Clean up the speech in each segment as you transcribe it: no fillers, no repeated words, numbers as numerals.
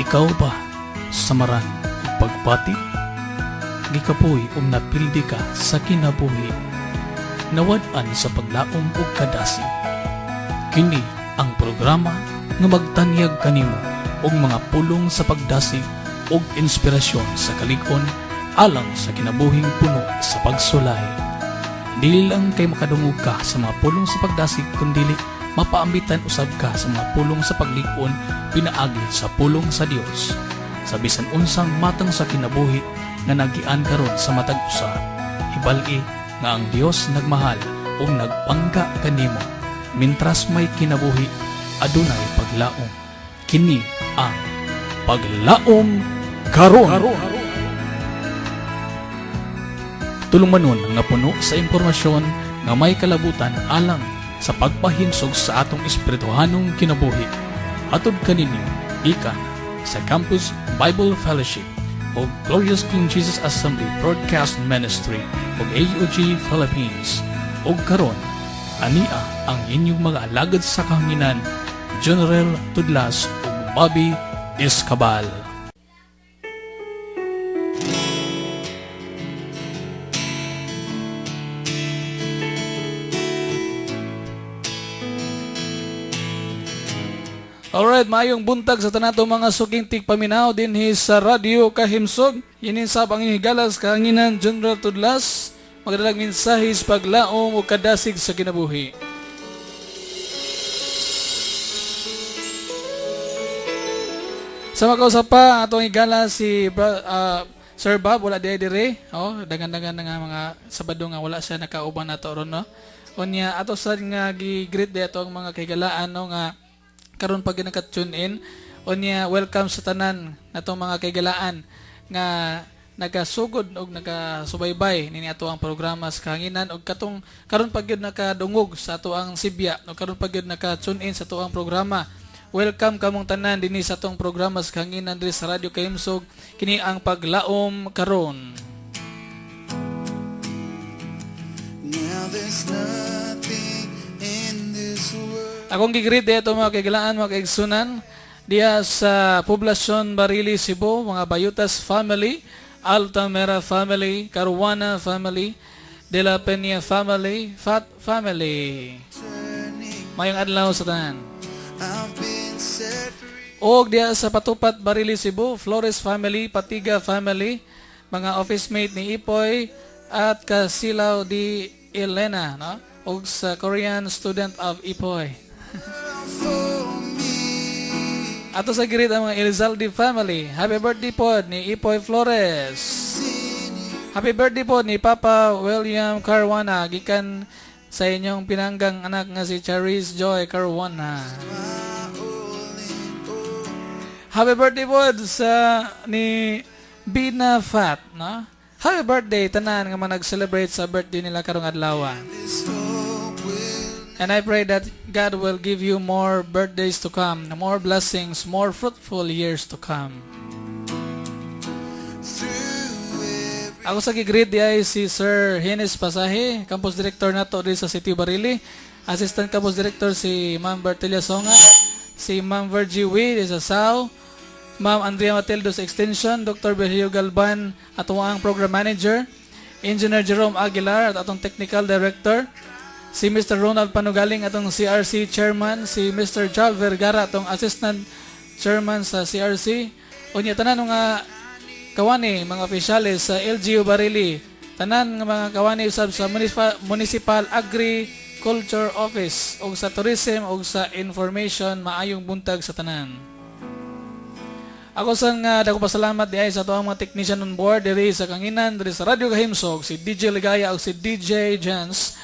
Ikaw ba samaran og pagbati? Gikapoy ug napildi ka sa kinabuhi. Nawad-an sa paglaom ug kadasig. Kini ang programa nga magtanyag kanimo og mga pulong sa pagdasig ug inspirasyon sa kalig-on alang sa kinabuhing puno sa pagsulay. Dili lang kay makadungog ka sa mga pulong sa pagdasig, kundili mapaambitan usab ka sa mga pulong sa paglig-on pinaagi sa pulong sa Dios. Sa bisan unsang matang sa kinabuhi nga nagian karon sa matag usa, hibal-i nga ang Dios nagmahal ug nagpangga kanimo. Mintras may kinabuhi, adunay paglaom. Kini ang Paglaom Karon. Tulumanon nga puno sa impormasyon nga may kalabutan alang sa pagpahinsog sa atong espirituhanong kinabuhi. Atod kaninyo gikan sa Campus Bible Fellowship o Glorious King Jesus Assembly Broadcast Ministry o AOG Philippines. Og karon, ania ang inyong mga alagad sa kahanginan, General Tudlas ug Bobby Escabal. Alright, maayong buntag sa tanan mga suking tigpaminaw dinhi sa Radyo Kahimsog. Inin sab ang inyong higalas kahanginan, General Tudlas, magdalag mensahe sa paglaom o kadasig sa kinabuhi. Sa makausap pa, atong higala si Sir Bob, wala diay dire. Oh, dagan-dagan na nga mga Sabado nga wala siya nakauban nato ron, no. Unya ato sad nga gi-greet di ato ang mga kahigalaan, no, nga karon pag naka-tune in. Unya welcome sa tanan natong mga kahigalaan nga nagasugod og nagasubaybay nini ato ang programa sa kahanginan og katong karon pag gyud nakadungog sa ato ang sibya og karon pag gyud naka-tune in sa ato ang programa. Welcome kamong tanan dinhi sa atong programa sa kahanginan diri sa Radyo Kahimsog. Kini ang Paglaom Karon. Now there's nothing in this world. Akong gi-greet dito mga kaigalaan, mga kaigsunan, diya sa Poblasyon Barili, Cebu, mga Bayutas family, Altamera family, Caruana family, De La Peña family, Fat family. Mayong adlaw sa tanan. I've been set free. Og diya sa Patupat, Barili, Cebu, Flores family, Patiga family, mga office mate ni Ipoy at Kasilaw di Elena, no? Og sa Korean student of Ipoy. For me. Ato sa gi-greet ang mga Elizalde family. Happy birthday po ni Ipoy Flores. Happy birthday po ni Papa William Caruana gikan sa inyong pinanggang anak nga si Charis Joy Caruana. Happy birthday po sa ni Bina Fat, no? Happy birthday tanan nga mga nag-celebrate sa birthday nila karong adlaw. This hope will And I pray that God will give you more birthdays to come, more blessings, more fruitful years to come. Through every Ako sa gi-greet di ay si Sir Hines Pasahe, Campus Director nato diri sa City Barili. Assistant Campus Director si Ma'am Bertilia Songa, si Ma'am Virgie Wee sa SAO, Ma'am Andrea Matildo sa Extension, Dr. Berhio Galban ato ang Program Manager, Engineer Jerome Aguilar at atong Technical Director, si Mr. Ronald Panugaling atong CRC Chairman, si Mr. Charles Vergara atong Assistant Chairman sa CRC, unya tanan nga kawani mga opisyales sa LGU Barili, tanan nga mga kawani usab sa Municipal Agriculture Office ug sa Tourism ug sa Information, maayong buntag sa tanan. Ako sa nga dako pasalamat di ay sa ato ang mga technician on board diri sa kanginan diri sa Radyo Kahimsog, si DJ Ligaya ug si DJ Jens.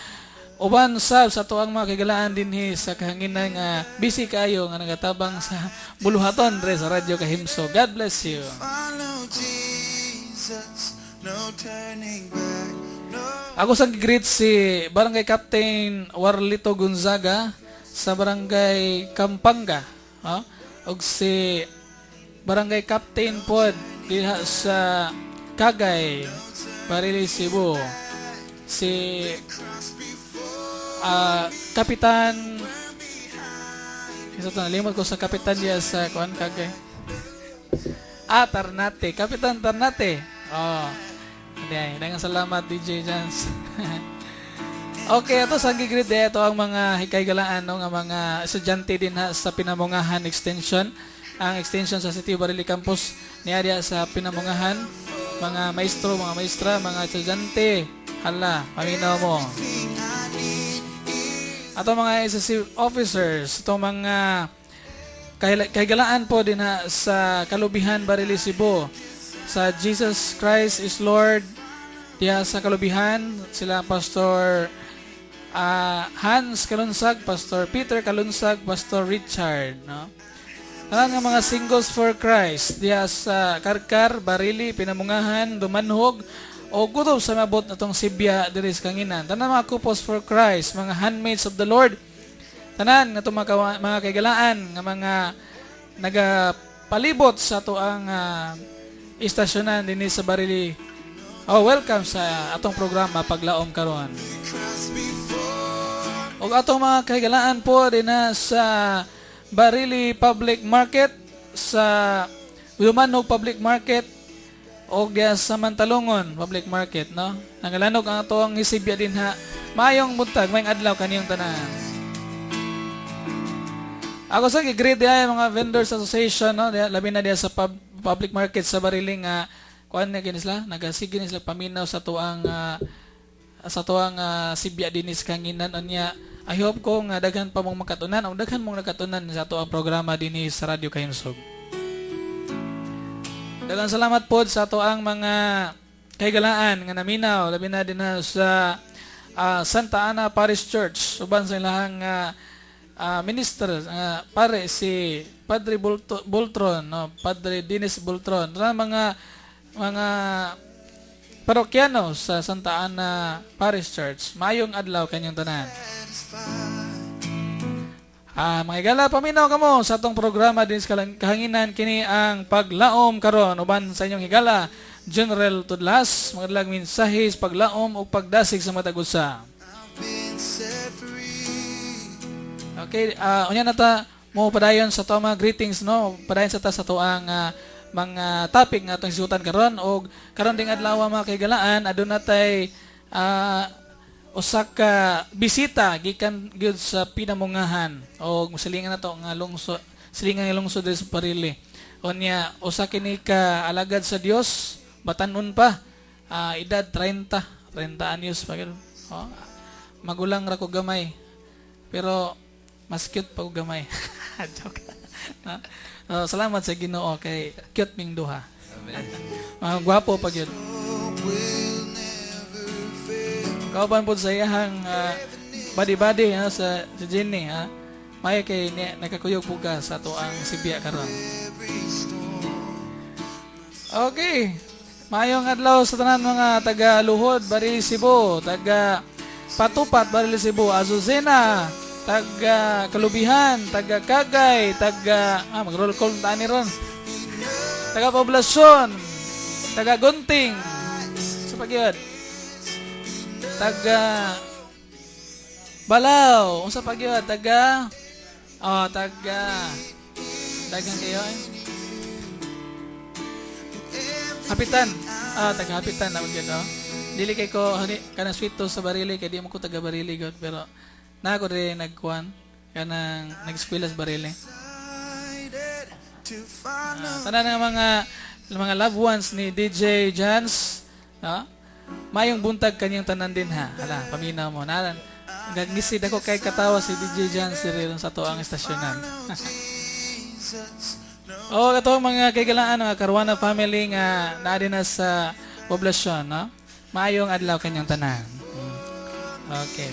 Uban sab sa ato ang mga kahigalaan dinhi sa kahanginan nga busy kaayo nga nagatabang sa buluhaton diri sa Radyo Kahimsog. God bless you. Follow Jesus, no turning back. No. Ako sa greet si Barangay Captain Warlito Gonzaga sa Barangay Kampanga. Ha? Og si Barangay Captain pod diha sa Kagay, Barili, Cebu. Si Kapitan, isa to, nalimot ko sa kapitan diya sa kuan Kagay. Ah, Tarnate. Kapitan Tarnate. Oh. Hindi, daghang salamat, DJ Jans. Okay, ato sa gi-greet ato ang mga hikaygalaan, no, nga mga estudyante din ha sa Pinamungahan Extension. Ang extension sa City of Barili Campus niya diha sa Pinamungahan. Mga maestro, mga maestra, mga estudyante. Hala, paminaw mo. Ato mga SSC officers, itong mga kahigalaan po din ha sa Kalubihan, Barili, Cebu. Sa Jesus Christ is Lord diha sa Kalubihan, sila Pastor Hans Kalunsag, Pastor Peter Kalunsag, Pastor Richard, no? Tanan nga mga Singles for Christ diha sa Karkar, Barili, Pinamungahan, Dumanhog o kutob sa mabot natong Sibya diri sa Kanginan. Tanan mga Couples for Christ, mga Handmaids of the Lord, tanan nga itong mga kaigalaan nga mga nagapalibot sa atoang istasyonan dinhi sa Barili. Oh, welcome sa atong programa Paglaom karon. Og atong mga kahigalaan po din na sa Barili Public Market, sa Dumanhog Public Market, og diha sa Mantalongon Public Market, no? Nangalanog ang atong isibya dinha. Maayong buntag, maayong adlaw kaniyong tanan. Ako sa gi-greet diha mga vendors association, no, diha, labi na diha sa public market sa Barili nga kuan na gini sila, nagasige ni sila paminaw sa tuang sibya dinis Kanginan. Unya I hope ko nga daghan pa mong makatunan o daghan mong nakatunan sa atoang programa dinhi sa Radyo Kahimsog. Daghang salamat pod sa atoang mga kahigalaan nga naminaw, labi na din na sa Santa Ana Parish Church uban sa ilahang minister, pare si Padre Bultron, no, Padre Dennis Bultron, na mga parokyano sa Santa Ana Parish Church. Maayong adlaw kanyang tanan. Ah, mga igala, paminaw kamo sa atong programa din sa kahanginan, kini ang Paglaom karon uban sa inyong higala General Tudlas, mga mensahe sa paglaom ug pagdasig sa matag usa. I've been set free. Okay, unya na ta mo padayon sa to mga greetings, no. Padayon sa ta sa tuang mga topic nga atong isutan karon. Og karon ding adlaw, mga kahigalaan, aduna tay usa ka bisita gikan gyud sa Pinamungahan og silingan nato nga lungsod, silingan nga lungsod diri sa Barili. Unya usa kini ka alagad sa Dios, batanon pa, edad 30 30 anyos pa gyud. Oh, magulang ra ko gamay pero mas cute pa ko gamay. Joke. Ha? Oh, salamat sa Ginoo kay cute ming duha. Mga gwapo pa gyud. Hope will never fail. Kauban po sa iyahang body-body, ha, sa si Jenny, ha. May kay ni, nakakuyog po ka sa atoang sibya karon. Every storm. Okay. Maayong adlaw sa tanan mga taga Luhod, Barili, Cebu, taga Patupat, Barili, Cebu, Azucena, taga Kalubihan, taga Kagay, taga mag-roll call ta ni ron. Taga Poblasyon, taga Gunting, sa pagyud. Taga Balaw, unsa pa gyud, taga oh, taga daghan kayo eh. Hapitan. Ah, taga Hapitan na gyud, no. Dili kay ko hani kanang sweet to sa Barili kay di mo ko taga Barili gud, pero na ako rin nagkuan kanang nag-eskwela sa Barili. Excited to find Ah, tanan ng mga loved ones ni DJ Jans, no? Mayong buntag kanyang tanan din ha. Hala, paminaw mo. Nalan. Nagngisid ako kay katawa si DJ Jans diri sa to ang estasyonan. Jesus. No Oh, kato mga kaigalaan, mga Caruana family nga naa din na sa poblasyon, no? Maayong adlaw kanyang tanan. Okay.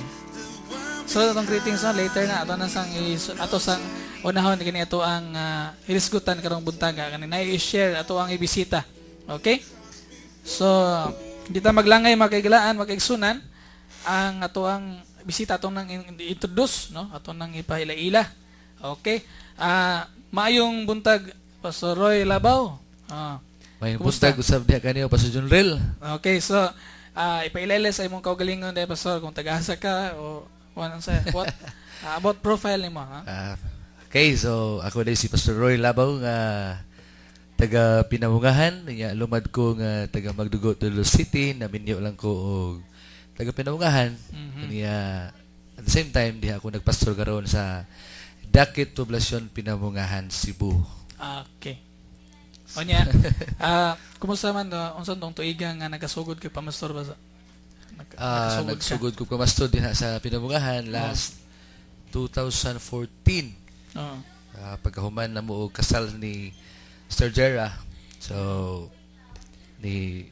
So atong greetings, no, later na ato na sang ato sang unahon kini ato ang hilisgutan karong buntaga kani na i-share ato ang ibisita. Okay? So di ta maglangay, mga kaigalaan, mga kaigsunan, ang ato ang bisita atong nang introduce, no, ato nang ipaila-ila. Okay? Ah, maayong buntag, Pastor Roy Labaw. Ah. May Kumusta? buntag usab diha kaniyo, Pastor Junrel. Okay, so ipailala sa imong kaugalingon dahil, Pastor, kung taga-asa ka o what sa what about profile nimo, ha? Ah, okay, so ako dai si Pastor Roy Labaw nga Taga Pinamungahan, nya lumad ko nga taga Magdugo, Toledo City, naminyo lang ko og taga Pinamungahan. Niya at the same time diha ako nagpastor karon sa Dakit Poblasyon, Pinamungahan, Cebu. Okay. Onya, kumusta man do? Unsa tong tuiga nga nagasugod kay pamastor ba sa? Nakasugod ka? Nagsugod ko pamastor dinha sa Pinamungahan last 2014. Pagkahuman na mo og kasal ni Sir Jera. So ni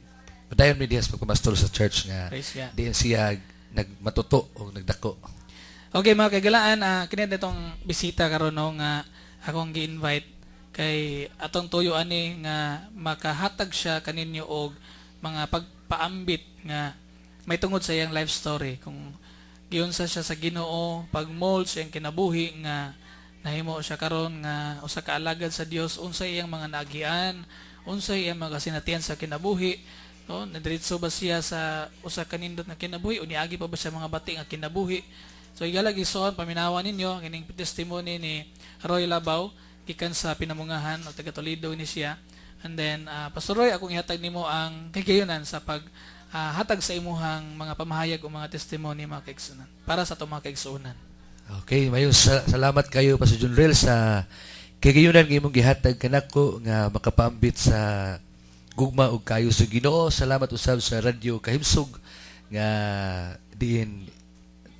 padayon mi diha sa pagpamastor sa church nga Praise God. diin siya nagmatuto o nagdako. Okay, mga kagalaan, kini itong bisita karon, no, nga akong gi-invite kay atong tuyo ani nga makahatag siya kaninyo og mga pagpaambit nga may tungod sa iyang life story, kung giunsa siya sa Ginoo pag-mold sa iyang kinabuhi nga nahimo siya karon nga usa ka alagad sa Dios, unsa iyang mga naagian, unsa iyang mga kasinatian sa kinabuhi, no, nadiretso ba siya sa usa ka nindot nga kinabuhi o niagi pa ba siya mga bati nga kinabuhi. So igala gisuon, paminawan ninyo ang ining testimony ni Roy Labaw gikan sa Pinamungahan o taga Toledo ni siya. And then Pastor Roy, akong ihatag nimo ang kagayunan sa pag hatag sa imuhang mga pamahayag o mga testimony, mga kaigsunan, para sa atong mga kaigsunan. Okay, mayo salamat kayo, Pastor Junrel, sa kagayunan nga imong gihatag kanako nga makapaambit sa gugma ug kayo sa Ginoo. Salamat usab sa Radyo Kahimsog nga diin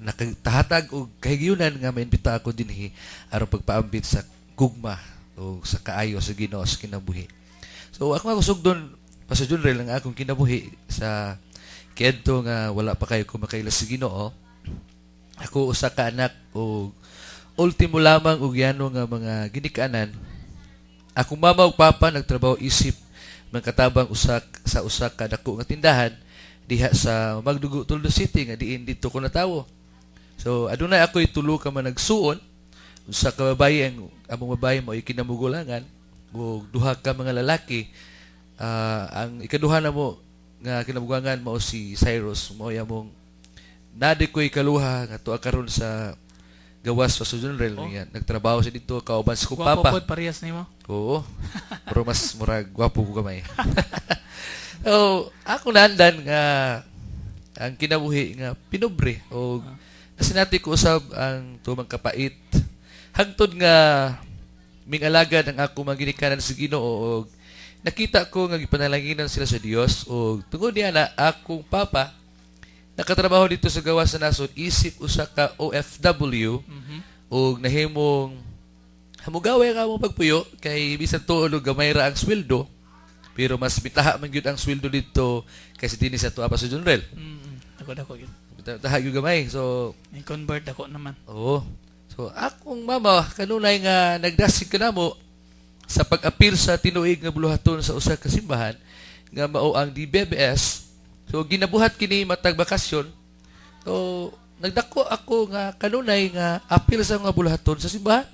nakatahatag og kahigayunan nga maimbita ako dinhi aron pagpaambit sa gugma o sa kaayo sa Ginoo sa kinabuhi. So ako nga sugdon, Pastor Junrel, ang akong kinabuhi sa kiadto nga wala pa kayo kumakaila sa Ginoo. Ako usa ka anak og ultimo lamang og yano nga mga ginikanan. Akong mama ug papa nagtrabaho isip mangkatabang usak sa usa ka dako nga tindahan diha sa Magdugo, Toledo City nga diin didto ko natawo. So adunay ako'y tulo ka managsuon, usa ka babaye, ang among babaye mao kinamugulangan, ug duha ka mga lalaki. Ang ikaduha namo nga kinamugulangan mao si Cyrus, mao among nadi ko'y kaluha nga tuwa karon sa gawas sa General Oh. niya. Nagtrabaho siya dito kauban sa kong Gwapo papa. pod parehas nimo. Oo. Pero mas murag gwapo ko gamay. So, ako naandan nga ang kinabuhi nga pinobre o nasinati ko usab ang tumang kapait hangtod nga mingalagad ang ako mga ginikanan sa Ginoo og nakita ko nga gipanalanginan sila sa Dios. Og tungod niya na akong papa nakatrabaho dito sa gawas sa nasod isip usa ka OFW ug nahimong hamugaway ang among pagpuyo kay bisan tuod og gamay ra ang sweldo, pero mas bitaha man gyud ang sweldo dito kaysa dinhi sa tuwa pa sa General. Dako dako yun. Bitaha gyud gamay. So I-convert ako naman. Oo. So akong mama kanunay nga nagdasig kanamo sa pag-apil sa tinuig nga buluhaton sa usa ka simbahan nga mao ang DBBS. So ginabuhat kini matag bakasyon. So nagdako ako nga kanunay nga apil sa mga buluhaton sa simbahan.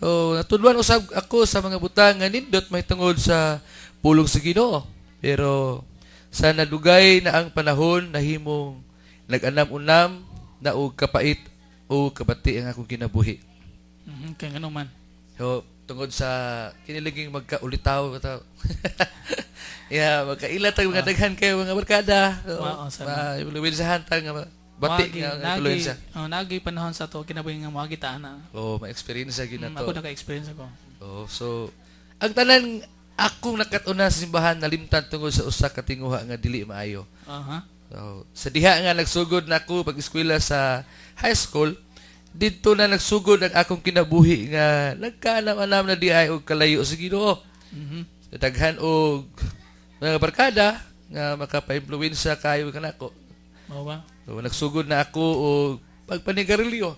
So natudluan usab ako sa mga butang nga nindot mahitungod sa pulong sa Ginoo. Pero sa nadugay na ang panahon, nahimong nag-anam-unam na og kapait o kabati ang akong kinabuhi. Kay ngano man? So tungod sa kiniliging magkaulitaw ka. Yeah, magkaila tag mga daghan kayo mga barkada. So, Oo, sana. ma-influensahan ta nga bati Moagi- nga nagi, influensya. oh, nagi panahon sa to kinabuhi nga moagi ta na. Oh, ma-experience sa Ako ginato. naka-experience ako. Oh, so ang tanan akong nakat-una sa simbahan nalimtan tungod sa usa ka tinguha nga dili maayo. So, sa diha nga nagsugod na ako pag-eskwela sa high school, didto na nagsugod ang akong kinabuhi nga nagkaanam-anam na di ay og kalayo sa Ginoo. Daghan og mga barkada nga makapa-impluwensya kayo kanako. Mao ba? So, nagsugod na ako og pagpanigarilyo.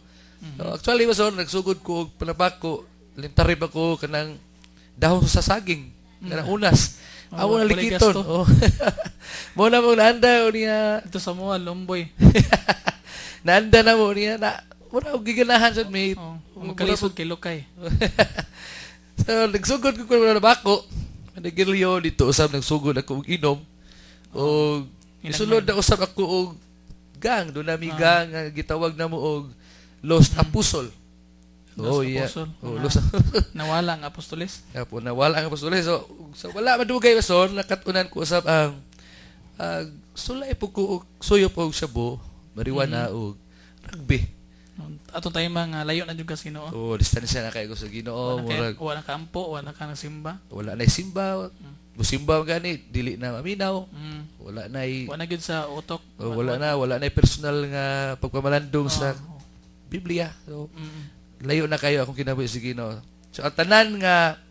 So, actually, Pastor, nagsugod ko og panabako, lintarib ako kanang dahon sa saging, kanang unas. Oh, Amo na walay likiton. gasto. Oh. Mo na mo naanda o niya. Ito sa mga lumboy. Naanda na mo niya na wala og giganahan sa may. Oh, magkalisod kay Lukay. So nagsugod ko kuno na bako. Panigilyo dito usab nagsugod ako og inom. Og isulod na usab ako og gang, do nami gang nga gitawag namo og Los Apusol. Oh, Los yeah. Apostol. Oh, Mga los nawala ang apostoles. Kaya po, nawala ang apostoles. So wala madugay, Pastor, nakatunan ko usab ang sulay po ko og suyo po og shabu, marijuana og rugby. Ato tayo mga layo na jud ka sa Ginoo. Oh, distansya na kayo ko sa Ginoo, Wala ka, murag wala ka ampo, wala ka nagsimba. wala na simba, musimba man gani, dili na maminaw, wala na Wala na gyud sa utok. oh, wala na personal nga pagpamalandong sa Biblia. So, layo na kayo akong kinabuhi sa Ginoo. So ang tanan nga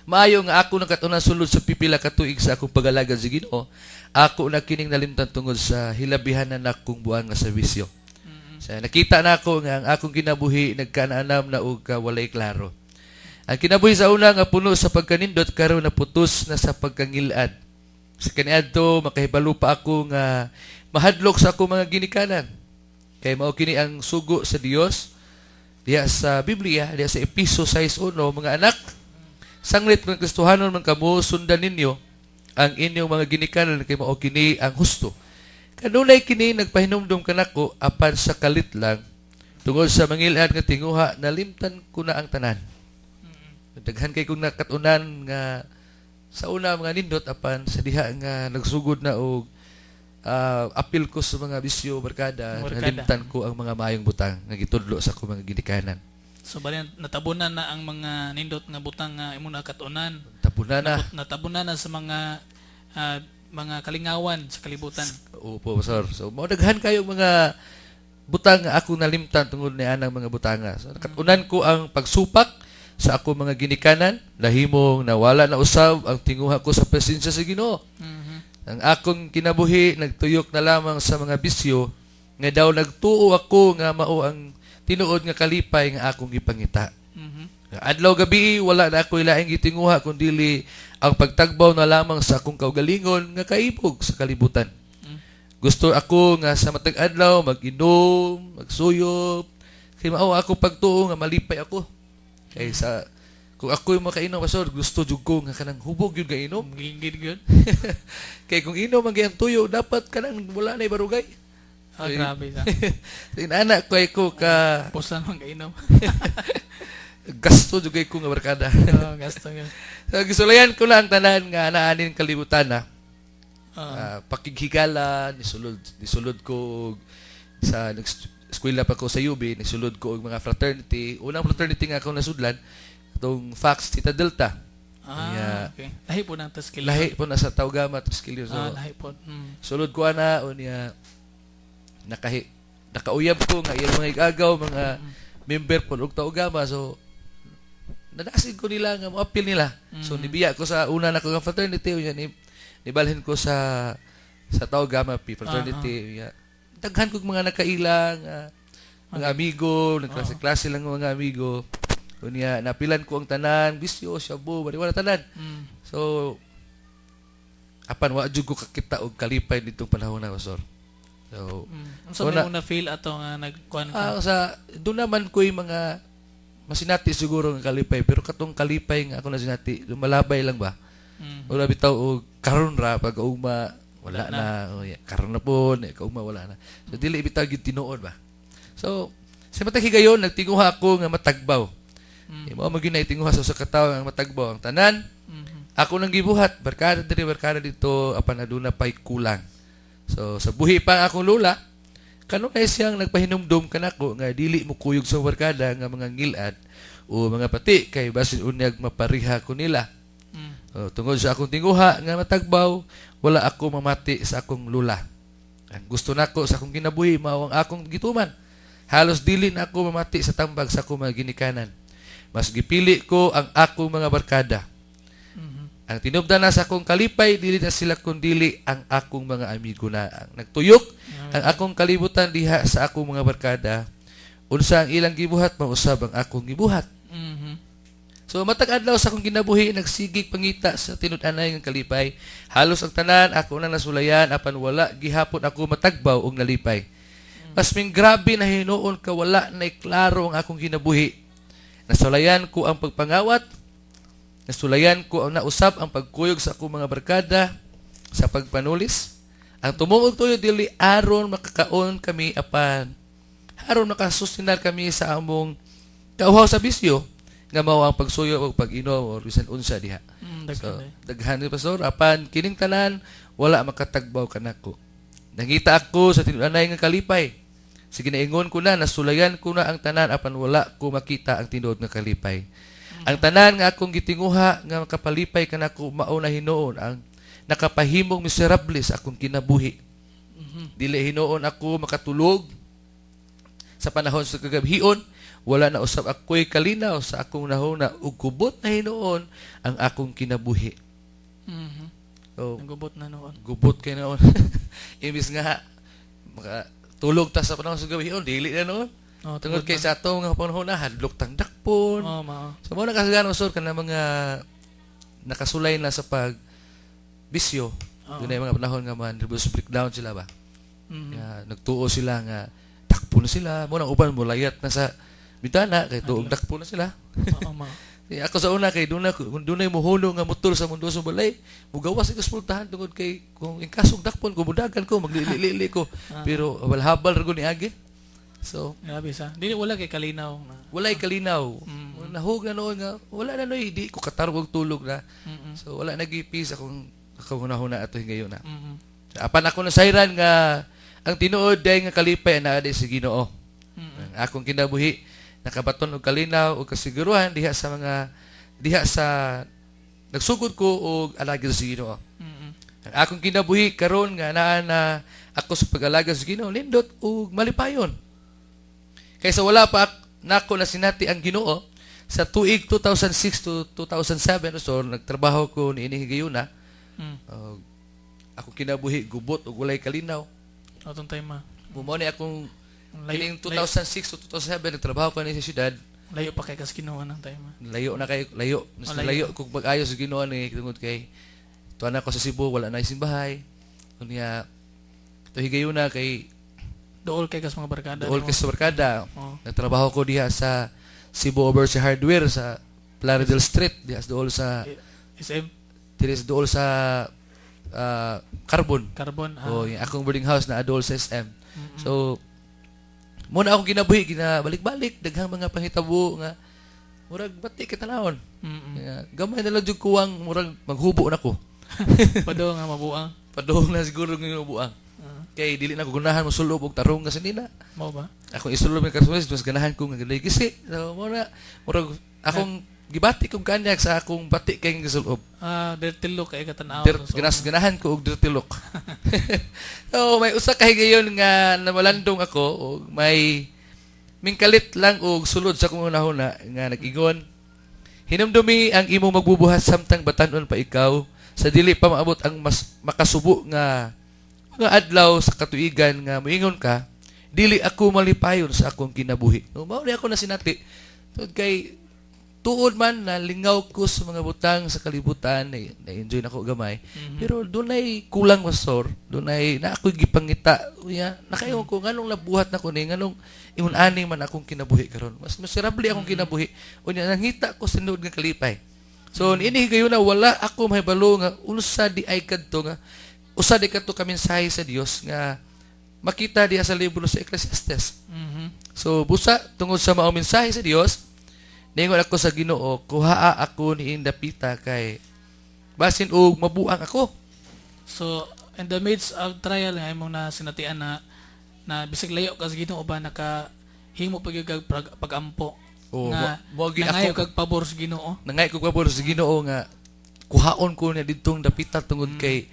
maayo nga ako nakatunan sulod sa pipila ka tuig sa akong pagalagad sa Ginoo, ako na kining nalimtan tungod sa hilabihan na nakong buang nga serbisyo. Sa nakita na ako nga ang akong kinabuhi nagkanaanam na og walay klaro. Ang kinabuhi sa una nga puno sa pagkanindot, karon naputos na sa pagkangilad. Sa kaniadto makahibalo pa ako nga mahadlok sa akong mga ginikanan. Kay mao kini ang sugo sa Dios diha sa Biblia, diha sa Episo 6:1, "Mga anak, sanglit mga Kristohanon man kamo, sundan ninyo ang inyong mga ginikanan kay mao kini ang husto." Kanunay kini nagpahinumdum kanako, apan sa kalit lang, tungod sa mangilad nga tinguha, nalimtan ko na ang tanan. Daghan kay kong nakatunan nga sa una mga nindot, apan sa diha nga nagsugod na og apil ko sa mga bisyo, barkada, Barkada. nalimtan ko ang mga maayong butang nga gitudlo sa akong mga ginikanan. So bali natabunan na ang mga nindot nga butang nga imo nakatunan. Tabunan na. Natabunan na sa mga kalingawan sa kalibutan. Opo, sir. So, mao daghan kayo mga butang nga ako nalimtan tungod ni anang mga butanga. So, nakatunan ko ang pagsupak sa ako mga ginikanan, nahimong nawala na usab ang tinguha ko sa presensya sa Ginoo. Ang akong kinabuhi nagtuyok na lamang sa mga bisyo nga daw nagtuo ako nga mao ang tinuod nga kalipay nga akong gipangita. Adlaw gabi wala na ako ilaing gitinguha kun dili ang pagtagbaw na lamang sa akong kaugalingon nga kaibog sa kalibutan. Gusto ako nga sa matag adlaw mag-inom, magsuyop, kay mao ako pagtuo nga malipay ako. Kay sa kung ako yung makainom, Pastor, gusto jud ko nga kanang hubog yun nga inom. Gigid gyud. Kay kung inom ang gayang tuyo, dapat kanang wala na barugay. Ah, grabe sa. Inana ko ay ko ka Pusan man kainom. gasto jud kay ko nga barkada. Oh, gasto gyud. So, gisulayan ko lang tanan nga naanin kalibutan na. Ah, Ah, pakighigala, nisulod ko sa eskwela pa ko sa UB, nisulod ko og mga fraternity. Unang fraternity nga ako nasudlan, itong Fox Theta Delta. Ah, okay. Lahi po ng taskil. Lahi po na sa Taugama, Triskelion. So, Ah, lahi po. Sulod ko ana unya nakauyab ko nga iyang mga igagaw, mga member po og Taugama, so nadasig ko nila nga moapil nila. So nibiya ko sa una na ko nga fraternity, unya ni nibalhin ko sa Tau Gamma Pi fraternity unya. Daghan kog mga nakailang mga amigo, nagklase-klase lang ang mga amigo. Unya napilan ko ang tanan, bisyo, shabu, marijuana, tanan. So apan wa jud ko kakita og kalipay nitong panahon na, Pastor. So, Unsa may una feel ato nga nagkuan ka? Sa doon naman ko'y mga masinati siguro nga kalipay, pero katong kalipay nga ako na sinati, lumalabay lang ba? Wala bitaw og karon ra pag ugma wala na, oh, yeah, karon na po, eh, kaugma wala na. So dili bitaw gyud tinuod ba. So sa matag higayon nagtinguha ako nga matagbaw. Mm. Mao man gyud na itinguha sa usa ka tawo nga matagbaw ang tanan. Ako nang gibuhat, barkada diri, barkada dito, apan aduna pay kulang. So sa buhi pa ang akong lula, kanunay siyang nagpahinumdum kanako nga dili mo kuyog sa barkada nga mga ngilad o mga pati kay basin unyag mapariha ko nila. O, tungod sa akong tinguha nga matagbaw, wala ako mamati sa akong lula. Ang gusto nako sa akong kinabuhi mao ang akong gituman. Halos dili na ako mamati sa tambag sa akong mga ginikanan. Mas gipili ko ang akong mga barkada. Ang tinubdan na sa akong kalipay, dili na sila kundili ang akong mga amigo na. Ang nagtuyok ang akong kalibutan diha sa akong mga barkada. Unsa ang ilang gibuhat, mausab ang akong gibuhat. So matag adlaw sa akong kinabuhi nagsigig pangita sa tinud-anay nga kalipay. Halos ang tanan ako na nasulayan, apan wala gihapon ako matagbaw og nalipay. Mas ming grabe na hinuon ka wala na klaro ang akong kinabuhi. Nasulayan ko ang pagpangawat, nasulayan ko ang nausab ang pagkuyog sa akong mga barkada sa pagpanulis. Ang tumuog tuyo dili aron makakaon kami apan aron makasustinar kami sa among kauhaw sa bisyo nga mao ang pagsuyo o pag-inom or bisan unsa diha. Daghan So, eh. daghan ni, Pastor, apan kining tanan wala makatagbaw kanako. Nangita ako sa tinud-anay nga kalipay. Sige, naingon ko na, nasulayan ko na ang tanan apan wala ko makita ang tinuod nga kalipay. Ang tanan nga akong gitinguha nga makapalipay kanako mao na hinuon ang nakapahimong miserable sa akong kinabuhi. Dili hinuon ako makatulog sa panahon sa kagabhion, wala na usab ako'y kalinaw sa akong nahuna ug gubot na hinuon ang akong kinabuhi. So, Nagubot na noon. Gubot kay noon. Imbis nga maka tulog ta sa panahon sa gabion, dili na noon. Oh, Tungod tungod kay sa atong nga panahon na hadlok tang dakpon. Oh, mao. So mao na kasagaran, Pastor, kana mga nakasulay na sa pag bisyo. Oo. Dunay mga panahon nga man nervous breakdown sila ba. Nga nagtuo sila nga dakpo na sila. Mao nang uban mo layat na sa bintana kay tuog dakpo na sila. Oo, mao. Eh, ako sa una kay dunay dunay muhulo nga motor sa mundo sa balay, mugawas ko sa pultahan tungod kay kung in kasong dakpon ko mudagan ko maglili ko. Pero habal-habal ra gud ni agi. So, Grabe sa. Dili wala kay kalinaw na. Walay kalinaw. Nahug na noon nga wala na noy, di ko katarong og tulog na. So wala nagipis akong akong hunahuna ato ngayon na. Apan ako nasayran nga ang tinuod day nga kalipay naa di sa Ginoo. Ang akong kinabuhi nakabaton og kalinaw og kasiguruhan diha sa mga diha sa nagsugod ko og alagad sa Ginoo. Ang akong kinabuhi karon nga naa na ako sa pag-alagad sa Ginoo nindot ug malipayon. Kaysa wala pa nako na sinati ang Ginoo sa tuig 2006 to 2007, so nagtrabaho ko niini higayuna. Og ako kinabuhi gubot ug walay kalinaw. Atong time ma. Mao ni akong Layo, kining 2006 to 2007 nagtrabaho ko ni sa syudad. Layo pa kay kas Ginoo nang time ma. Layo na kay layo. Mas Oh, layo. layo kog pag-ayo sa Ginoo ni tungod kay tuwa na ako sa Cebu, wala na simbahay. Unya to higayuna kay Dool kay kas mga barkada dool nimo. kay sa barkada. Oo. Nagtrabaho ko diha sa Cebu Overseas Hardware sa Plaridel Street diha sa dool sa SM diri sa dool sa Carbon. Carbon. Ah. Oh, yung akong boarding house na adol sa SM. So muna akong kinabuhi ginabalik-balik daghang mga panghitabo nga murag bati ka tanawon. Kaya, gamay na lang jud kuwang murag maghubo na ko. Pado nga mabuang. Padung na siguro ng buang. Kay dili na ko ganahan mosulob og tarong nga sinina. Mao ba? Akong isulob ng karsulis, mas ganahan ko nga ganay gisi. So mo na murag akong gibati kong kanyak sa akong bati kay nga gisulob. Ah, dirty look kay katanaw. So, ganahan ko og dirty look. So may usa ka higayon nga namalandong ako og may mingkalit lang og sulod sa akong hunahuna nga nag-ingon: "Hinumdumi ang imong magbubuhat samtang batan-on pa ikaw, sa dili pa maabot ang mas makasubo nga mga adlaw sa katuigan nga moingon ka, 'Dili ako malipayon sa akong kinabuhi.'" No, mao ni ako na sinati. Tungod kay tuod man na lingaw ko sa mga butang sa kalibutan, na-enjoy na ko gamay. Pero dunay kulang, Pastor, dunay na ako'y gipangita. Uya, nakaingon ko nganong nabuhat na ko ni, nganong ingon ani man akong kinabuhi karon. Mas miserable akong kinabuhi. Unya nangita ko sa tinuod nga kalipay. So niini higayon na wala ako mahibalo nga unsa di ay kadto nga usa di kadto ka mensahe sa Dios nga makita diha sa libro sa Ecclesiastes. So busa tungod sa maong mensahe sa Dios, ningon ako sa Ginoo, kuhaa ako ni dapita kay basin og mabuang ako. So, in the midst of trial nga imong na sinatian na na bisag layo ka sa Ginoo ba naka himo pa gyud kag pag-ampo Oo, nga mo gi nangayo ako kag pabor sa Ginoo. Nangay ko pabor sa Ginoo nga kuhaon ko niya ditong dapita tungod kay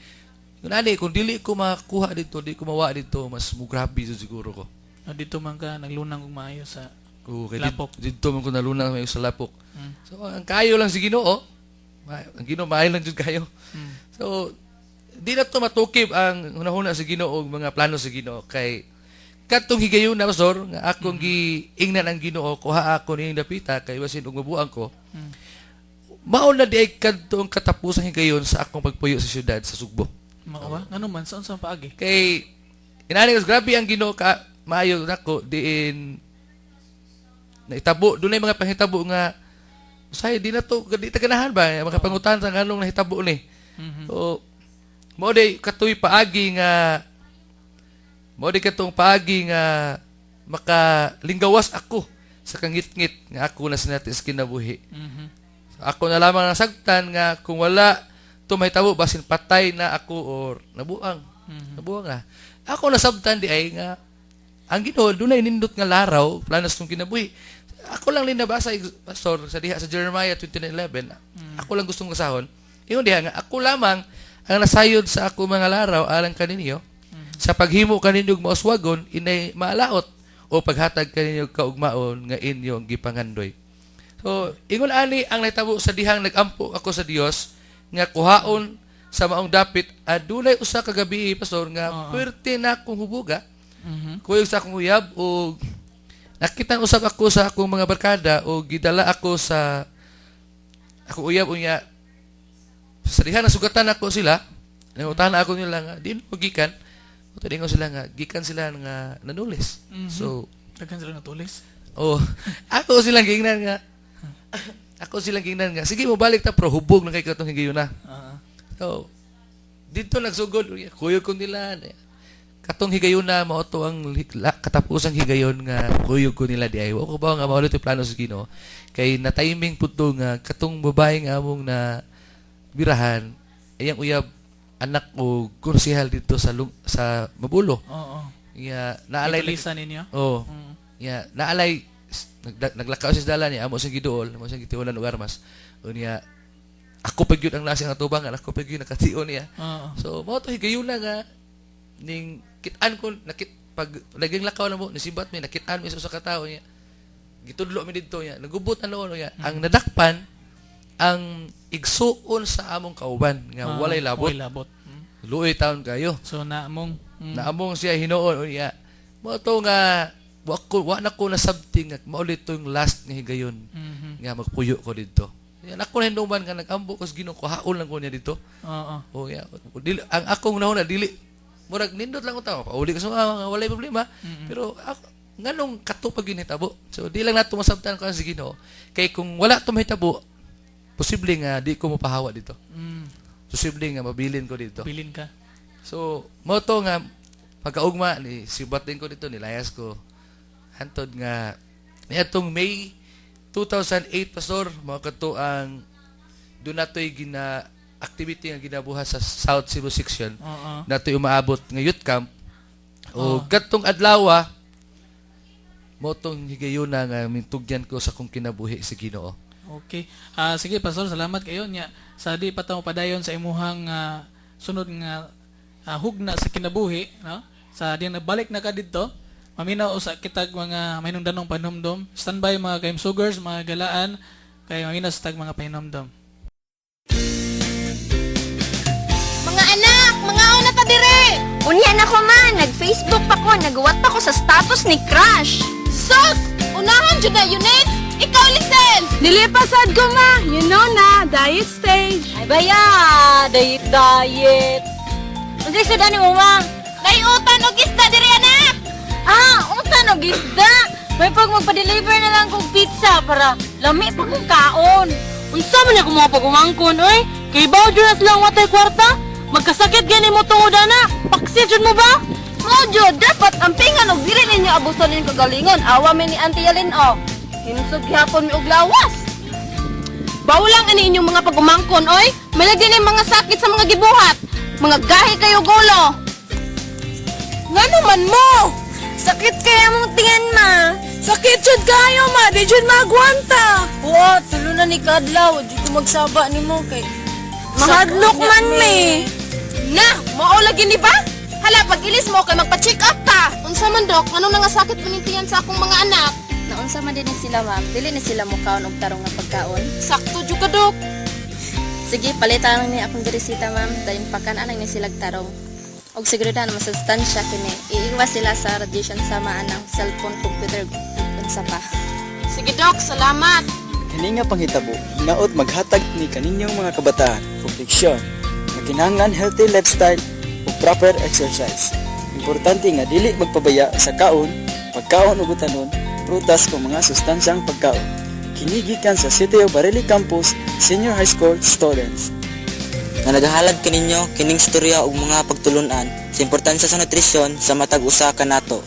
nani kung dili ko makuha dito, di ko mawa dito, mas mugrabe jud siguro ko. No, dito man ka naglunang og maayo sa Oo, kay Lapok. dito man ko nalunang may sa lapok. So ang kayo lang si Ginoo, ang Ginoo maayo lang jud kayo. So di na to matukib ang hunahuna sa Ginoo ug mga plano sa Ginoo kay katong higayon na, Pastor, nga akong giingnan ang Ginoo, kuha ako ning dapita kay basin og mabuang ko. Mao na di ay kadto ang katapusang higayon sa akong pagpuyo sa syudad sa Sugbo. Mao ba? Ngano man sa unsa paagi? Kay inani ko grabe ang Ginoo ka maayo nako diin naitabo dunay mga panghitabo nga usahay di na to di ta ganahan ba makapangutan sa nganong nahitabo ni. So mao day katong paagi nga makalinggawas ako sa kangitngit nga ako na sinati sa kinabuhi. Ako na lamang nasagtan nga kung wala to mahitabo basin patay na ako or nabuang. Nabuang na. Ako nasabtan di ay nga ang Ginoo dunay nindot nga laraw plano sa tong kinabuhi. Ako lang linabasa, pastor, sa diha sa Jeremiah 29:11. Ako lang gustong kasahon. Ingon diha nga ako lamang ang nasayod sa ako mga laraw alang kaninyo sa paghimo kaninyo og mauswagon inay maalaot o paghatag kaninyo og kaugmaon nga inyong gipangandoy. So, ingon ani ang nahitabo sa dihang nagampo ako sa Dios nga kuhaon sa maong dapit adunay usa ka gabi, pastor, nga puwerte na akong hubuga. Kuyog sa akong uyab o nakita usab ako sa akong mga barkada o gidala ako sa akong uyab unya sa diha nasugatan ako sila, nangutana ako nila nga di mo gikan. Uto sila nga gikan sila nga nanulis. So Daghan sila natulis. oh, ako silang gingnan nga sige mo balik ta pero hubog na kay katong higayuna. So dito nagsugod kuyog ko nila katong higayuna mao to ang katapusang higayon nga kuyog ko nila di ay wa ko ba nga mao yung plano sa Ginoo kay na timing pud to nga katong babae nga among na birahan ayang uyab anak o konsehal dito sa sa Mabulo. Nga naalay Itulisan ninyo. Oh. Ya, naalay naglakaw siya sa dalan niya, amo siyang giduol, amo siyang gitiulan og armas. Unya ako pa gyud ang nasa nga tubangan, ako pa gyud nakation niya. So mao to higayuna nga ning kit-an ko nakit pag laging lakaw na mo nisibat mi nakit-an mi sa usa ka tawo niya. Gitudlo mi didto niya. Nagubot na noon niya. Ang nadakpan ang igsuon sa among kauban nga walay labot. Walay labot. Luoy taon kayo. So naamong Naamong siya hinuon unya. Mao to nga wa ko wa na ko nasabti nga maulit to yung last nga higayon nga magpuyo ko didto. Yan ako na hinuman nga nagambo ko sa Ginoo ko haol lang ko niya dito. Oh yeah. Dili, ang akong nahuna dili murag nindot lang ko tao. Pauli ko sa mga walay problema. Pero ako, nganong katupag yun hitabo. So di lang nato masabtan ko sa Ginoo kay kung wala to mahitabo posible nga di ko mapahawa dito. Posible nga mabilin ko dito. Bilin ka. So, mo to nga pagkaugma ni sibat din ko dito nilayas ko. Hantod nga niadtong May 2008, pastor, mao kadto ang doon natoy gina activity nga ginabuhat sa South Cebu section. Natoy umaabot nga youth camp. O kadtong adlaw mo tong higayuna nga mintugyan ko sa akong kinabuhi sa Ginoo. Okay. Sige pastor, salamat kayo nya. Sa di pa ta padayon sa imuhang sunod nga hugna sa kinabuhi, no? Sa di nabalik na ka didto, maminaw usa kitag mga mahinungdanong panumdom. Standby mga kaimsugers, mga galaan kay maminaw sa tag mga pahinumdom. Mga anak, mga una ta dire. Unya na ko man, nag-Facebook pa ko, nagawa pa ko sa status ni Crush. Sus, unahan jud na Eunice. Ikaw Lisel. Nilipasad ko ma, you know na, diet stage. Ay baya, diet diet. Unsay sudan nimo ma? Nay utan og isda dire anak. Ah, utan og isda. May pag magpa-deliver na lang kong pizza para lami pa kong kaon. Unsa man ako mga pagumangkon, oy? Kay baw jud na silang watay kwarta? Magkasakit gani mo tungod ana. Paksi jud mo ba? Mo jud, dapat ampingan og dili ninyo abuson ning kagalingon. Awa mi ni Auntie Yalin oh. Hinsog gihapon mi og lawas. Bawlang ani inyong mga pagumangkon oy. Malagyan ni mga sakit sa mga gibuhat. Mga gahi kayo gulo. Ngano man mo? Sakit kaya mong tingin ma. Sakit jud kayo ma, di jud magwanta. Oo, tulo na ni kadlaw. Di ko magsaba nimo kay Mahadlok man mi. Na, mao lagi ni ba? Hala, pag ilis mo kay magpa-check up ta. Unsa man dok, anong nga sakit panintiyan sa akong mga anak? Naunsa man din ni sila ma'am, dili ni sila mukaon og tarong nga pagkaon. Sakto jud ka dok. Sige, palitan lang ni akong resita ma'am, dayon pakan anang ni silag tarong. Og siguro na masustansya kini, iiwas sila sa radiation sa maanang cellphone, computer, unsa pa. Sige dok, salamat. Kani nga panghitabo, hinaot maghatag ni kaninyong mga kabataan og leksyon nga kinahanglan healthy lifestyle ug proper exercise. Importante nga dili magpabaya sa kaon, pagkaon ug utanon, prutas o mga sustansyang pagkaon. Kini gikan sa City of Barili Campus Senior High School students. Nga nagahalad kaninyo kining storya ug mga pagtulunan sa importansya sa nutrisyon sa matag usa kanato.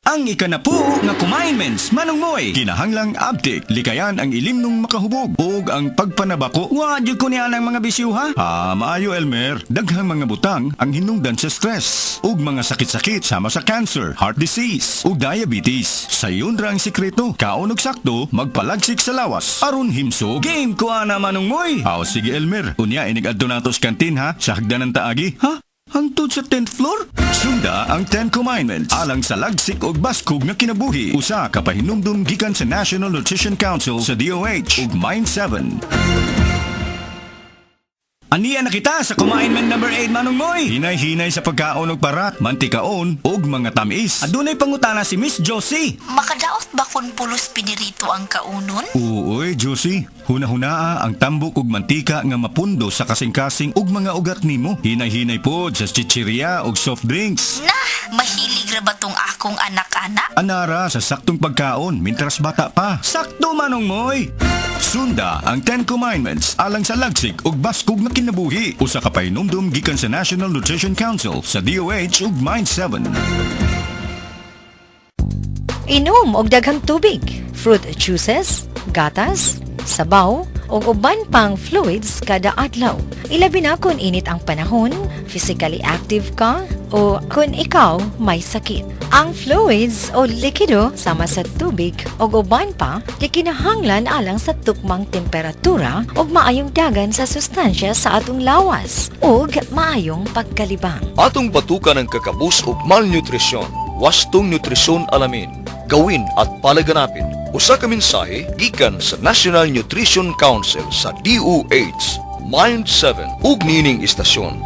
Ang ikanapu nga commandments, Manong Moy. Kinahanglang abtik, likayan ang ilimnong makahubog ug ang pagpanabako. Wa jud ko niya ng mga bisyo, ha. Ah, maayo, Elmer. Daghang mga butang ang hinungdan sa stress ug mga sakit-sakit sama sa cancer, heart disease ug diabetes. Sayon ra ang sikreto. Kaon og sakto, magpalagsik sa lawas. Aron himsog. Game ko ana, Manong Moy. Aw, sige, Elmer. Unya inig-adto nato sa kantin, ha. Sa hagdanan taagi. Ha? Hangtod sa 10th floor? Sunda ang 10 Commandments alang sa lagsik ug baskog nga kinabuhi. Usa ka pahinumdum gikan sa National Nutrition Council sa DOH ug Mind 7. Aniya na kita sa commandment number 8, Manong Moy. Hinay-hinay sa pagkaon og parat, mantikaon ug mga tamis. Adunay pangutana si Miss Josie. Makadaot ba kung pulos pinirito ang kaunon? Uoy, Josie. Huna-hunaa ang tambok ug mantika nga mapundo sa kasing-kasing ug mga ugat nimo. Hinay-hinay pod sa chichirya ug soft drinks. Nah, mahilig ra ba tong akong anak-anak? Anara sa saktong pagkaon mintras bata pa. Sakto, Manong Moy! Sunda ang 10 Commandments alang sa lagsik ug baskog nga kinabuhi. Usa ka pahinumdum gikan sa National Nutrition Council sa DOH ug Mind 7. Inom og daghang tubig, fruit juices, gatas, sabaw, ug uban pang fluids kada adlaw. Ilabi na kung init ang panahon, physically active ka, o kung ikaw may sakit. Ang fluids o likido sama sa tubig o uban pa gikinahanglan alang sa tukmang temperatura ug maayong dagan sa sustansya sa atong lawas ug maayong pagkalibang. Atong batukan ang kakabus ug malnutrisyon. Wastong nutrisyon alamin. Gawin at palaganapin. Usa ka mensahe gikan sa National Nutrition Council sa DOH, Mind 7 ug nining istasyon.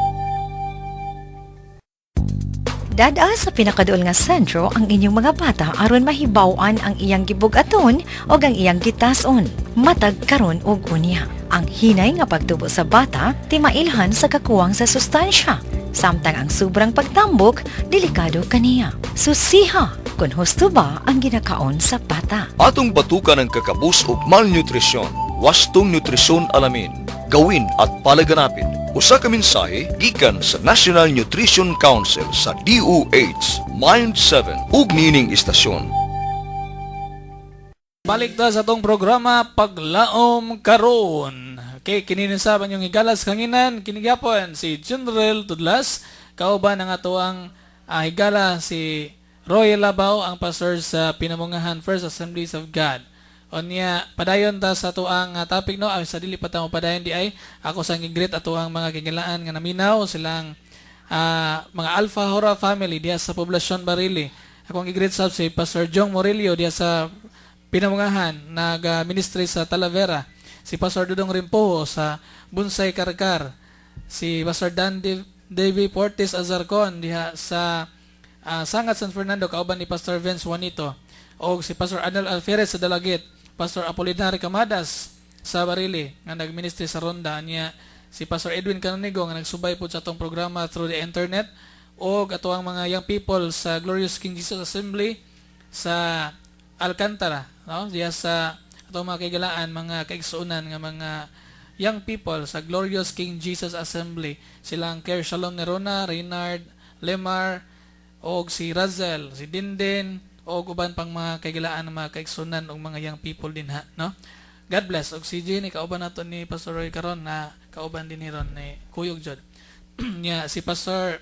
Dad-a sa pinakaduol nga sentro ang inyong mga bata aron mahibaw-an ang iyang gibug-aton o ang iyang gitas-on. Matag karon og unya. Ang hinay nga pagtubo sa bata timailhan sa kakuwang sa sustansya. Samtang ang sobrang pagtambok, delikado kaniya. Susiha kung husto ba ang ginakaon sa bata. Atong batukan ang kakabus ug malnutrisyon. Wastong nutrisyon alamin. Gawin at palaganapin. Usa ka mensahe gikan sa National Nutrition Council sa DOH, Mind 7 ug nining istasyon. Balik ta sa atong programa Paglaom Karon. Okay, kini sa inyong higalas kanginan, kini gyapon si General Tudlas, kauban ang atoang higala si Roy Labao, ang pastor sa Pinamungahan First Assemblies of God. Unya, padayon ta sa atoang topic, no, ay, sa dili pa ta mo padayon di ay ako sang gi-greet atoang mga kahigalaan nga naminaw, silang mga Alpha Hora family diha sa Poblasyon Barili. Akong gi-greet sab si Pastor Jong Morillo diha sa Pinamungahan, nag-ministry sa Talavera. Si Pastor Dudong Rimpoho sa Bunsay Karkar. Si Pastor Dan Davy Portis Azarcon diha sa Sangat San Fernando kauban ni Pastor Vince Juanito. O si Pastor Anel Alferez sa Dalagit. Pastor Apolinar Camadas sa Barili nga nag-ministry sa Ronda niya, si Pastor Edwin Canonigo nga nagsubay po sa atong programa through the internet, o ato ang mga young people sa Glorious King Jesus Assembly sa Alcantara, no, diya sa atong mga kaigalaan, mga kaigsuonan nga mga young people sa Glorious King Jesus Assembly, silang Care Shalom Nerona, Reynard Lemar og si Razel, si Dindin og uban pang mga kaigalaan, mga kaigsuonan og mga young people dinha, no. God bless. Og si Jenny, kauban nato ni Pastor Roy karon, na kauban din ni Ron ni Kuyog jud nya, si Pastor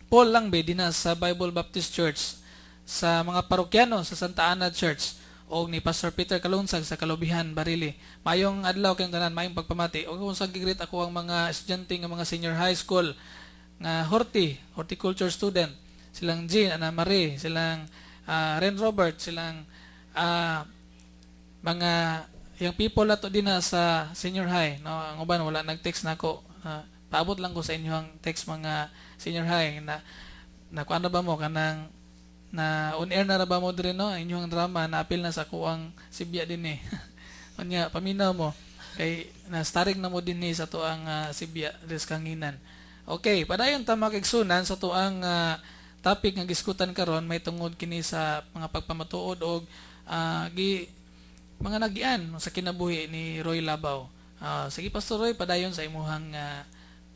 Paul Langbe dinha sa Bible Baptist Church, sa mga parokyano sa Santa Ana Church, og ni Pastor Peter Kalunsag sa Kalubihan, Barili. Mayong adlaw kayong tanan, mayong pagpamati. Og kung sa gi-greet ako ang mga estudyante nga mga senior high school nga horticulture student. Silang Jean, Ana Marie, silang Ren Robert, silang mga young people ato din na sa senior high, no. Ang uban wala nag-text nako. Paabot lang ko sa inyo ang text, mga senior high, na na kuan na ba mo kanang na on air na ra ba mo diri, no? Ang inyong drama na apil na sa kuang sibya din eh. Unya paminaw mo kay na starring na mo din ni sa tuang sibya des kanginan. Okay, padayon ta, mga kaigsunan, sa tuang topic nga giskutan karon. May tungod kini sa mga pagpamatuod og gi mga nagian sa kinabuhi ni Roy Labaw. Sige, Pastor Roy, padayon sa imuhang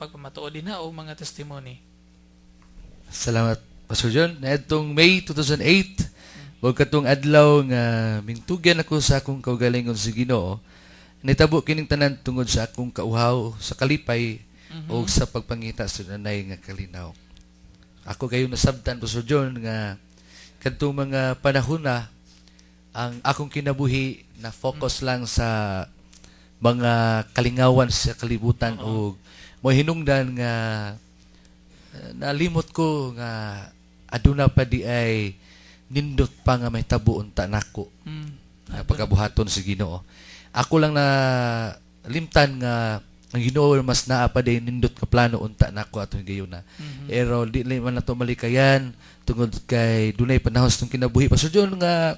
pagpamatuod din ha o mga testimony. Salamat, Pastor John. Naadtong May 2008, Ug katong adlaw nga mingtugyan ako sa akong kaugalingon sa Ginoo, nitabo kining tanan tungod sa akong kauhaw sa kalipay ug sa pagpangita sa nanay nga kalinaw. Ako kayo nasabtan, Pastor John, nga kadtong mga panahon na ang akong kinabuhi na focus lang sa mga kalingawan sa kalibutan ug mo hinungdan nga nalimot ko nga aduna pa di ay nindot pa nga may tabo unta nako pagkabuhaton sa Ginoo. Ako lang na limtan nga ang Ginoo mas naa pa di nindot ka plano unta nako atong higayuna. Pero di man nato malikayan tungod kay dunay panahon sa itong kinabuhi. Pastor John, nga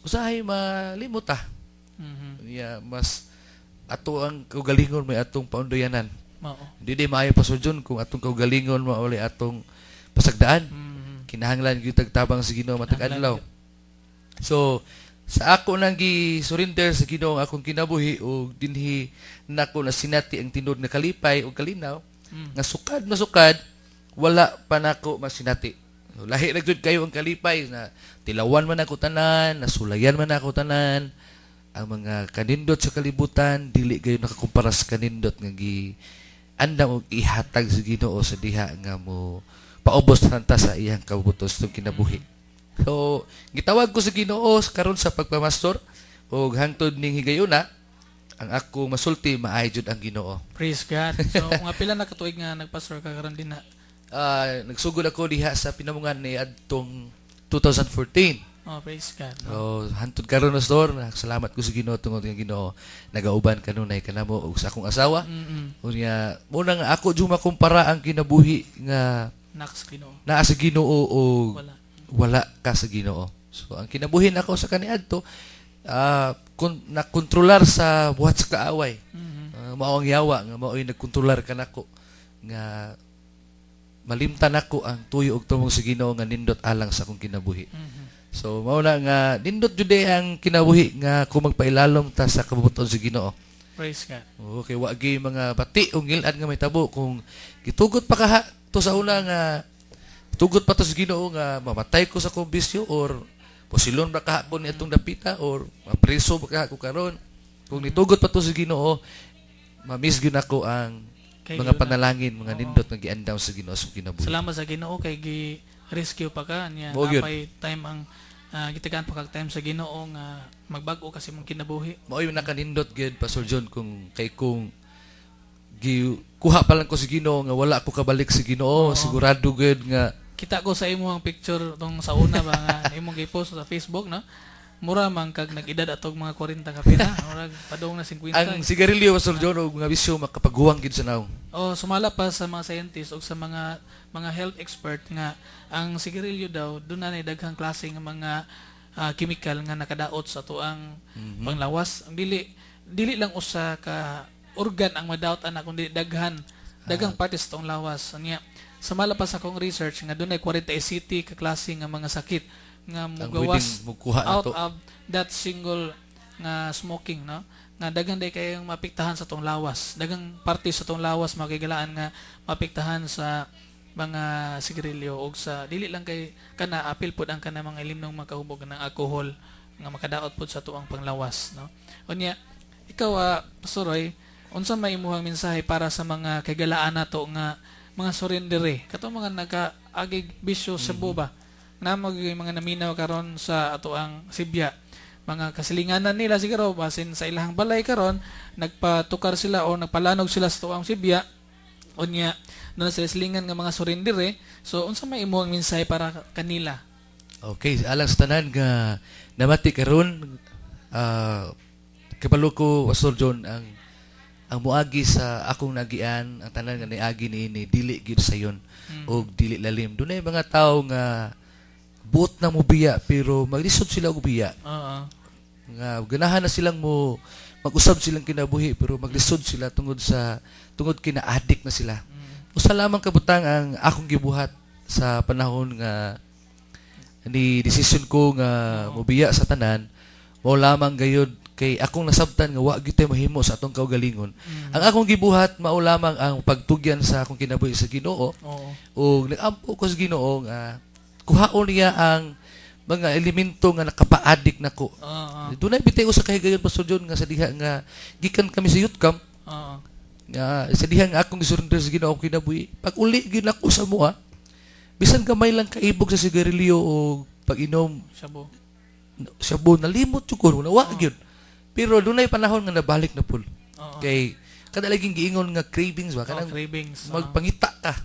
usahay malimot ah. Yeah, mas ato ang kaugalingon may atong paundoyanan. Mao. Hindi di maayo, Pastor John, kung atong kaugalingon mauli atong pasagdaan. Kinahanglan gyud tagtabang sa Ginoo matag adlaw. So sa ako nang gi-surrender sa Ginoo ang akong kinabuhi ug dinhi nako na sinati ang tinuod nga kalipay ug kalinaw nga sukad na sukad wala pa nako masinati. So, lahi ra gyud kayo ang kalipay na tilawan man ako tanan, nasulayan man ako tanan, ang mga kanindot sa kalibutan dili kayo nakakumpara sa kanindot nga gi andam og ihatag sa Ginoo sa diha nga mo paubos ta sa iyang kabutos tong kinabuhi. So, gitawag ko sa Ginoo karon sa pagpamastor ug hangtod ning higayuna ang ako masulti, maayo jud ang Ginoo. Praise God. So, mga pila na katuig nga nagpastor ka karon din na? Ah, nagsugod ako diha sa Pinamungan ni adtong 2014. Oh, praise God. So, hantod karon, pastor, salamat ko sa Ginoo tungod nga Ginoo nagauban kanunay kanamo ug sa akong asawa. Unya, muna nga ako jud makumpara ang kinabuhi nga Naks Ginoo. Naa sa Ginoo o Wala. Wala ka sa Ginoo. So ang kinabuhi nako sa kaniadto nakontrolar sa buhat sa kaaway. Mao ang yawa nga mao'y nagkontrolar kanako nga malimtan nako ang tuyo og tumong sa Ginoo nga nindot alang sa akong kinabuhi. So mao na nga nindot jud eh ang kinabuhi nga kung magpailalom ta sa kabubut-on sa Ginoo. Praise God. Okay, wa gyud mga bati o ngilad nga may tabo kung gitugot pa kaha to sa una nga tugot pa to sa Ginoo nga mamatay ko sa akong bisyo or posilon ba kaha ko ni atong dapita or mapreso ba kaha ko karon. Kung nitugot pa to sa Ginoo, ma-miss gyud nako ang Kay mga yun na. panalangin, mga nindot nga giandam sa Ginoo sa kinabuhi. Salamat sa Ginoo kay gi rescue pa ka niya. Mao gyud. Napay time ang gitagaan pa kag time sa Ginoo nga magbag-o kasi mong kinabuhi. Mao yung nakanindot gyud, Pastor John, kung kay kung gi kuha pa lang ko sa Ginoo nga wala ko kabalik sa Ginoo, sigurado gyud nga Kita ko sa imong picture tong sa una ba nga imong gi-post sa Facebook, no. Mura man kag nag-edad atog mga 40 ka pina, murag padung na 50. Ang sigarilyo, Pastor John, ug mga bisyo makapaguwang gid sa nawong. O sumala pa sa mga scientist o sa mga health expert nga ang sigarilyo daw doon na daghang klase nga mga chemical nga nakadaot sa tuang panglawas. Ang dili dili lang usa ka organ ang madaot ana kundi daghang partes sa tuang lawas. Anya sumala pa sa akong research nga dunay 47 ka klase nga mga sakit nga Ang mugawas pwedeng mukuha out nato. of that single nga smoking, no, nga daghan day kayong mapiktahan sa tong lawas, daghang parte sa tong lawas makigalaan nga mapiktahan sa mga sigarilyo og sa dili lang kay kana apil pod ang kana mga ilimnong makahubog ng alcohol nga makadaot pod sa tuang panglawas, no. Unya ikaw, Pastor Roy, unsa may imuhang mensahe para sa mga kagalaan nato nga mga surrendere katong mga nakaagig bisyo sa buba na mag mga naminaw karon sa ato ang sibya, mga kasilinganan nila siguro basin sa ilahang balay karon nagpatukar sila o nagpalanog sila sa tuang sibya, unya doon sila silingan nga mga surrendere? So unsa may imuhang mensahe para kanila? Okay, alang sa tanan nga namati karon, kabalo ko, Pastor John, ang muagi sa akong nagian, ang tanan nga niagi niini dili gyud sayon og dili lalim. Dunay mga tawo nga buot na mobiya pero maglisod sila og biya. Nga ganahan na silang mo mag-usab silang kinabuhi pero maglisod sila tungod kina-addict na sila. Usa lamang kabutang ang akong gibuhat sa panahon nga ni desisyon ko nga mobiya sa tanan, mao lamang gayud kay akong nasabtan nga wa gyud tay mahimo sa atong kaugalingon. Ang akong gibuhat mao lamang ang pagtugyan sa akong kinabuhi sa Ginoo ug nag-ampo ko sa Ginoo nga kuhaon niya ang mga elemento nga nakapa-addict nako. Oo. Dunay bitay usa ka higayon, Pastor John, nga sa diha nga gikan kami sa youth camp nga sa diha nga akong gisurrender sa Ginoo akong kinabuhi. Pag uli gyud nako sa mua, bisan gamay lang kaibog sa sigarilyo o pag-inom Shabu. Shabu, nalimot jud ko, nawa gyud. Pero dunay panahon nga nabalik na pud. Kay kada laging giingon nga cravings ba, Oh, kanang cravings. magpangita ka.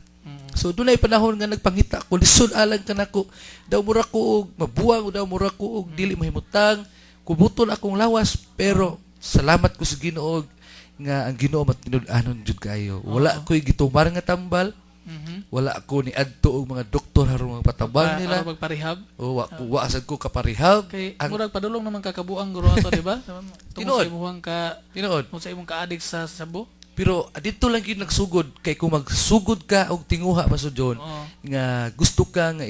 So dunay panahon nga nagpangita ko, lisod alang kanako. Daw mura ko og mabuang, daw mura ko og dili mahimutang, kubuton akong lawas, pero salamat ko sa Ginoo nga ang Ginoo matinud-anon jud kayo. Wala ko'y gitumar nga tambal. Wala ko ni adto og mga doktor harong magpatabang nila. Aron magparehab. O wa ko wa sad ko kaparehab. Kay Ang murag padulong naman kakabuang guro ato, di ba? Tungod Tinuod. sa imuhang ka Tinuod. tungod sa imong ka-addict sa shabu. Pero dito lang gyud nagsugod kay kung magsugod ka og tinguha, Pastor John, nga gusto ka nga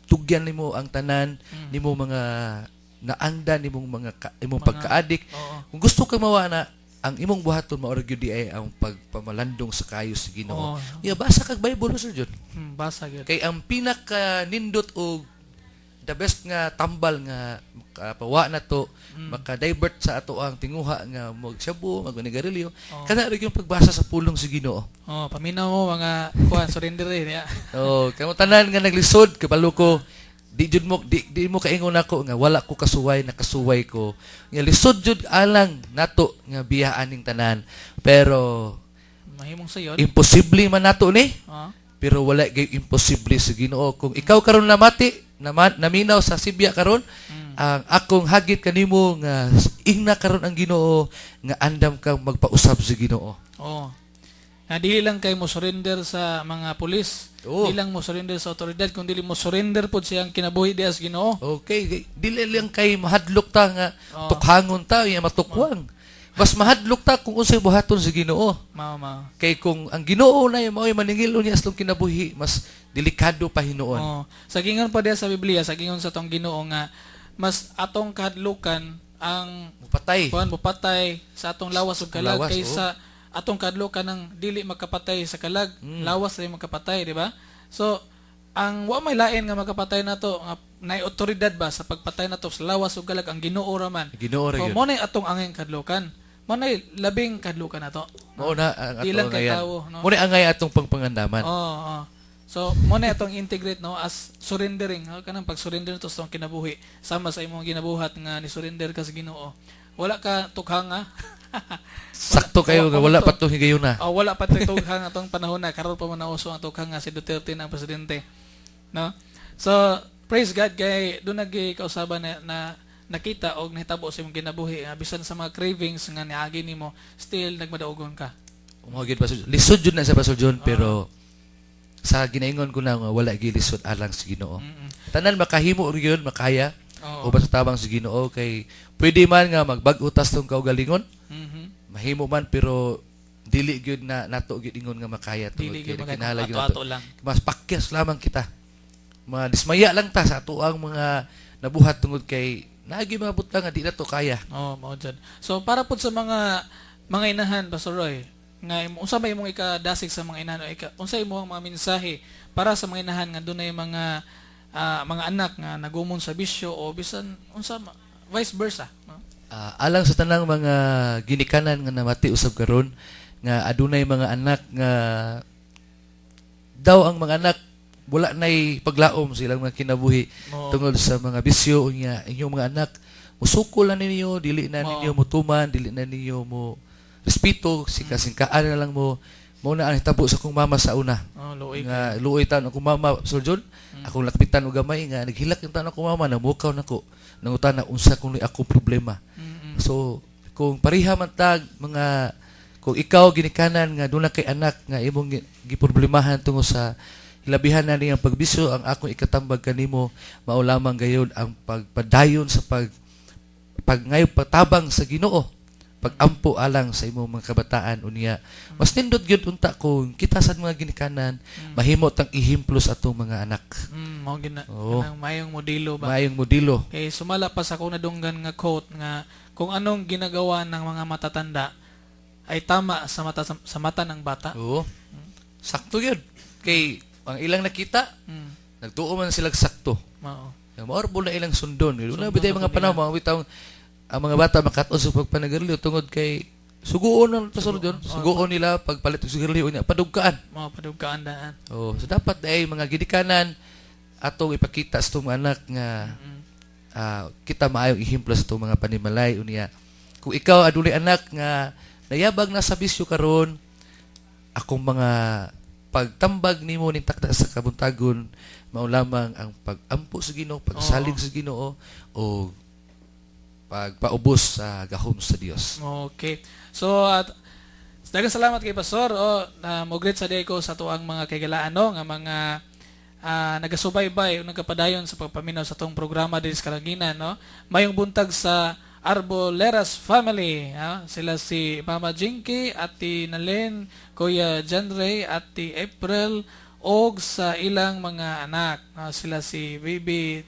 tugyan nimo ang tanan nimo mga naanda nimong mga ka, imong Mga- pagka-addict. Kung gusto ka mawa na ang imong buhaton, mao ra gyud di ay ang pagpamalandong sa kayo sa Ginoo. Ya, basa kag Bible, Pastor John. Basa gyud. Kay ang pinaka nindot og the best nga tambal nga makapawa na to, maka-divert sa ato ang tinguha nga magshabu, magnigarilyo, kana ra yung pagbasa sa pulong sa Ginoo. Oh, paminaw mo mga kuan surrender eh niya. Oh, kamo tanan nga naglisod kabalo ko di jud mo di mo kaingon nako nga wala ko kasuway, nakasuway ko. Nga lisod jud alang nato nga biyaan ning tanan. Pero Mahimong sayon. Imposible man nato ni. Pero wala gay imposible sa Ginoo. Kung ikaw karon namati, naminaw sa Sibya karon, ang akong hagit kanimo nga ingna karon ang Ginoo nga andam kang magpausab sa Ginoo. Oo. Nga dili lang kay mo surrender sa mga pulis. Dili lang mo surrender sa otoridad kun dili mo surrender pod siyang kinabuhi diha sa Ginoo. Okay, dili lang kay mahadlok ta nga tukhangon ta, iya matukwang. Mas mahadlok ta kung unsay buhaton sa Ginoo. Mao mao. Kay kung ang Ginoo na mao'y maningil niya sa kinabuhi, mas delikado pa hinuon. Oo. Sa gingon pa diha sa Biblia, sa gingon sa atong Ginoo nga mas atong kahadlukan ang mupatay. Kuan mupatay sa atong lawas ug kalag Lawas, kaysa atong kahadlukan ng dili makapatay sa kalag, lawas ra yung makapatay, di ba? So ang wa may lain nga makapatay nato nga naay otoridad ba sa pagpatay nato sa lawas ug kalag, ang Ginoo ra man. Ginoo ra So, gyud. mo na atong angay kahadlukan. Mo na labing kahadlukan nato. Mao na ang Di ato lang kay angayan. tawo, no? Mao na angay atong pangpangandaman. Oo, oo. So, mo na itong integrate, no, as surrendering, no? Kanang pag-surrender to sa atong kinabuhi sama sa imong ginabuhat nga ni surrender ka sa Ginoo. Wala ka tughanga. Sakto kayo nga wala pa tong higayuna. Oh, wala pa to'y tughang atong panahon na karon pa man nauso ang tughang nga si Duterte na ang presidente. No? So, praise God kay doon nagi kausaban na nakita og nahitabo sa imong kinabuhi nga bisan sa mga cravings nga niagi nimo, still nagmadaugon ka. Mao gyud, Pastor John. Lisod jud na sa Pastor John, pero sa ginaingon ko na nga wala gyud lisod alang sa Ginoo. Tanan makahimo ra gyud, makaya. Oo. Uban sa tabang sa Ginoo kay pwede man nga magbag-o tas tong kaugalingon. Mahimo man, pero dili gyud na nato gyud ingon nga makaya tungod Dili gyud kay makaya, kinahanglan gyud ato-ato nato. lang. Mas pakyas lamang kita. Madismaya lang ta sa ato ang mga nabuhat tungod kay naagi mga butang nga di na to kaya. Oh, mao dyan. So para pud sa mga inahan, Pastor Roy, nga unsa may imong ikadasig sa mga inahan o unsa imong mga mensahe para sa mga inahan nga dunay mga anak nga nagumon sa bisyo o bisan unsa vice versa, no? Alang sa tanang mga ginikanan nga namati usab karon nga adunay mga anak nga daw ang mga anak wala nay paglaom silang mga kinabuhi Oo. tungod sa mga bisyo, unya inyong mga anak musukol na ninyo, dili na Oo. ninyo motuman, dili na ninyo mo respeto, sika-singkaan na lang mo. Mao na ang hitabo sa akong mama sa una. Oh, luoy. Nga luoy taon akong mama, Sir John. Akong lakpitan og gamay nga naghilak yung taon akong mama, namukaw nako. Nangutana unsa kung ni akong problema. So kung pareha man tag mga kung ikaw ginikanan nga duna kay anak nga imong giproblemahan tungod sa ilabihan na niyang pagbisyo, ang akong ikatambag kanimo mao lamang gayud ang pagpadayon sa pag pagngayo patabang sa Ginoo, pagampo alang sa imong mga kabataan. Unya mas nindot gyud unta kung kita sa mga ginikanan mahimo tang ihimplo sa atong mga anak. Mao gina Oo. kanang mayong modelo ba? Maayong modelo. Kay sumala pa sa akong nadunggan nga quote nga kung anong ginagawa ng mga matatanda ay tama sa mata ng bata. Oo. Sakto yun. Kay ang ilang nakita, nagtuo man silang sakto. Mao. Nga maorbo na ilang sundon. Una Sundon bitay na mga po panahon, mga bitawng ang mga bata makat-on sa pagpanigarilyo tungod kay suguon na, Pastor John, suguon nila pagpalit og sigarilyo niya padugkaan. Mga padugkaan daan. Oh, so dapat ay mga gidikanan atong ipakita sa itong mga anak nga kita maayong ehemplo sa itong mga panimalay unya. Kung ikaw adunay anak nga nayabag na sa bisyo karon, akong mga pagtambag nimo ning takda sa kabuntagon mao lamang ang pag-ampo sa Ginoo, pagsalig sa Ginoo o pagpaubos sa gahom sa Dios. Okay. So at daghang salamat kay Pastor. O na mo-greet sa day ko sa tuang mga kaigalaan, no, nga mga nagasubaybay o nagapadayon sa pagpaminaw sa tong programa diri sa Kalanginan, no. Mayong buntag sa Arboleras family, ha? Sila si Mama Jinky, Ate Nalen, Kuya Janray, Ate April og sa ilang mga anak. No? Sila si Baby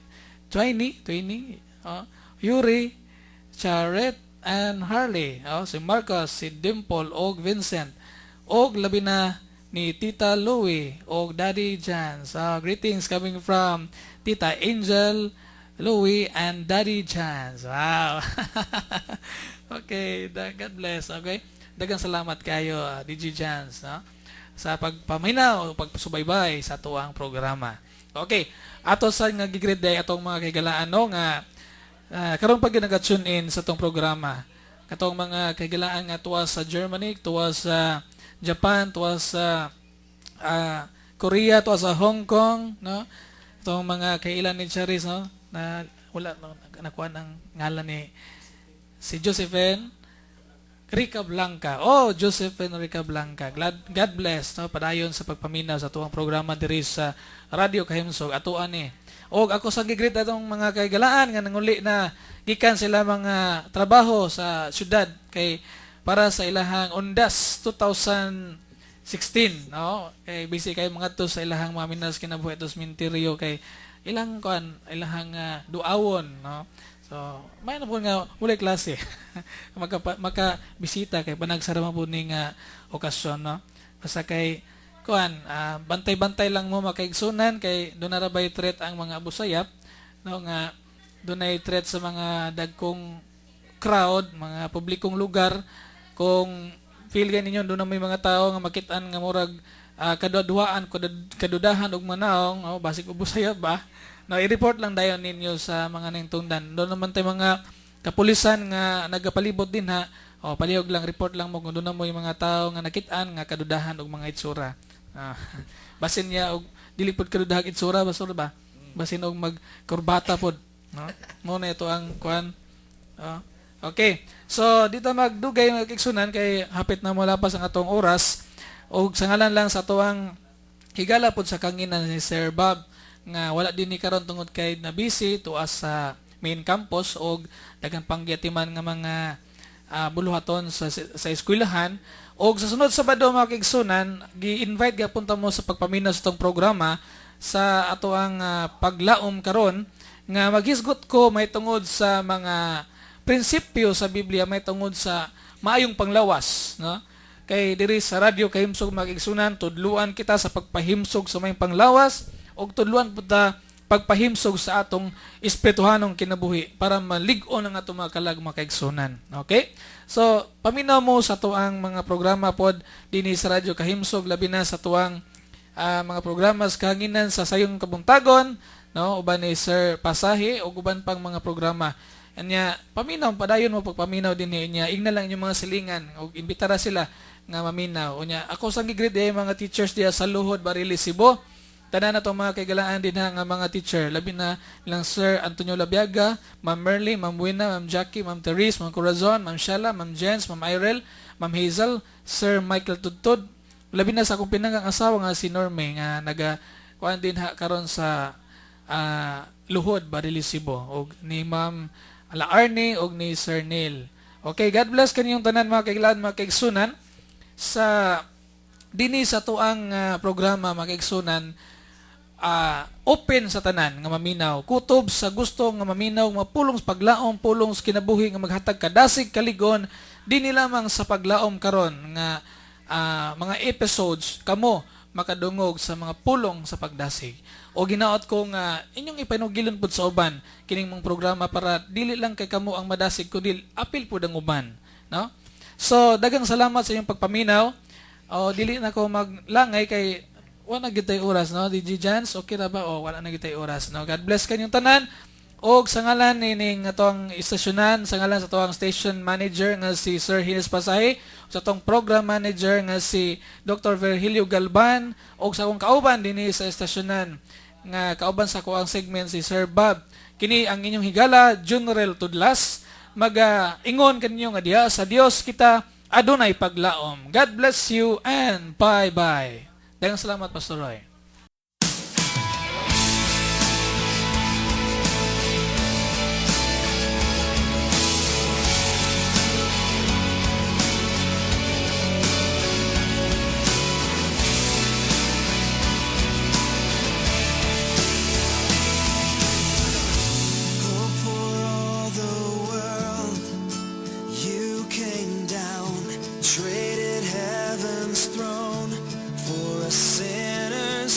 Twainy, Twainy, oh, Yuri, Charet and Harley, oh, si Marcos, si Dimple og Vincent, og labi na ni Tita Louie og Daddy Jans. Greetings coming from Tita Angel, Louie, and Daddy Jans. Wow. Okay, God bless. Okay. Daghang salamat kayo, DJ Jans, no? Sa pagpaminaw o pagsubaybay sa tuang programa. Okay. Ato sa nga gi-greet day atong mga kaigalaan, no, nga karon pag nag-tune in sa tong programa, katong mga kaigalaan nga tuwa sa Germany, tuwa sa Japan, tuwa sa Korea, tuwa sa Hong Kong, no? Itong mga kailan ni Charis, no? Na wala no, nakuha ang ngalan ni si Josephine Rica Blanca. Oh, Josephine Rica Blanca. Glad, God bless, no? Padayon sa pagpaminaw sa tuwang programa diri sa Radyo Kahimsog. Atuan ni. Og ako sa gi-greet atong mga kaigalaan nga nanguli na gikan sila mga trabaho sa syudad kay para sa ilahang Undas 2016, no, kay busy kay mga to sa ilahang mga minas kinabuhi ato sementeryo kay ilang kuan ilahang duawon, no. So may na po nga walay klase, maka maka bisita kay panagsara man po ni nga okasyon, no. Basta kay kuan bantay-bantay lang mo, makaigsunan, kay doon na ra bay threat ang mga Abu Sayyaf, no, nga dunay threat sa mga dagkong crowd, mga publikong lugar. Kung feel gani ninyo doon na may mga tao nga makitaan nga murag kaduduhaan, kadudahan og manaong, oh, basig Abu Sayyaf ba, no, i-report lang dayon ninyo sa mga ningtungdan. Doon naman tay mga kapulisan nga nagapalibot din ha. Oh, palihog lang report lang mo kung doon na mo yung mga tao nga nakitaan nga kadudahan og mga itsura. Basin niya og dili pod kadudahag itsura basur ba? Basin og magkurbata pod, no? Mo na ito ang kuan. Oh. Okay. So dito magdugay, mga kaigsunan, kay hapit na molapas ang atong oras og sa ngalan lang sa tuang higala pod sa kanginan ni Sir Bob nga wala din ni karon tungod kay na busy tuas sa main campus og daghang pangyatiman nga mga buluhaton sa eskwelahan. Og sa sunod Sabado, mga kaigsunan, gi-invite gyapon ta mo sa pagpaminaw sa itong programa sa ato ang paglaom karon nga maghisgot ko may tungod sa mga prinsipyo sa Biblia may tungod sa maayong panglawas, no, kay diri sa Radyo Kahimsog, mga kaigsunan, tudluan kita sa pagpahimsog sa maayong panglawas og tudluan pud ta pagpahimsog sa atong espirituhanong kinabuhi para malig-on ang atong mga kalag, mga kaigsunan. Okay? So, paminaw mo sa tuang mga programa pod dinhi sa Radyo Kahimsog, labi na sa tuang mga programa sa kahanginan sa Sayong Kabuntagon, no, uban ni Sir Pasahi ug uban pang mga programa. Anya, paminaw padayon mo pagpaminaw dinhi niya. Ingna lang inyong mga silingan ug imbitara sila nga maminaw. Unya, ako sang gi-greet eh, mga teachers diya sa Luhod, Barili, Cebu. Tanan na itong mga kaigalaan din ha nga mga teacher. Labi na lang Sir Antonio Labiaga, Ma'am Merly, Ma'am Wina, Ma'am Jackie, Ma'am Therese, Ma'am Corazon, Ma'am Shala, Ma'am Jens, Ma'am Irel, Ma'am Hazel, Sir Michael Tudtud. Labi na sa akong pinanggang asawa nga si Norme nga naga kuan din ha karon sa Luhod, Barili, Cebu. Og ni Ma'am Ala Arnie og ni Sir Neil. Okay, God bless kaniyong tanan, mga kaiglaan, mga kaigsunan, sa dinhi sa tuang programa, mga kaigsunan, open sa tanan nga maminaw, kutob sa gusto nga maminaw mga pulong sa paglaom, pulong sa kinabuhi nga maghatag kadasig, kaligon. Dinhi lamang sa paglaom karon nga mga episodes kamo. Makadungog sa mga pulong sa pagdasig. O ginaot ko nga inyong ipanugilon pud sa uban kining mong programa para dili lang kay kamo ang madasig kundi apil pud ang uban, no? So daghang salamat sa inyong pagpaminaw. O dili na ko maglangay kay wala na gyud tay oras, no? DJ Jans, okay ra ba? O wala na gyud tay oras, no? God bless kanyong tanan. Og sa ngalan nining atong istasyonan, sa ngalan sa atong station manager nga si Sir Hines Pasahe, sa atong program manager nga si Dr. Virgilio Galban, og sa akong kauban dinhi sa istasyonan nga kauban sa akoang segment si Sir Bob. Kini ang inyong higala, General Tudlas, maga ingon kaninyo nga diha sa Dios kita adunay paglaom. God bless you and bye-bye. Daghang salamat, Pastor Roy. Hope for all the world. You came down, traded heaven's throne for a sinner's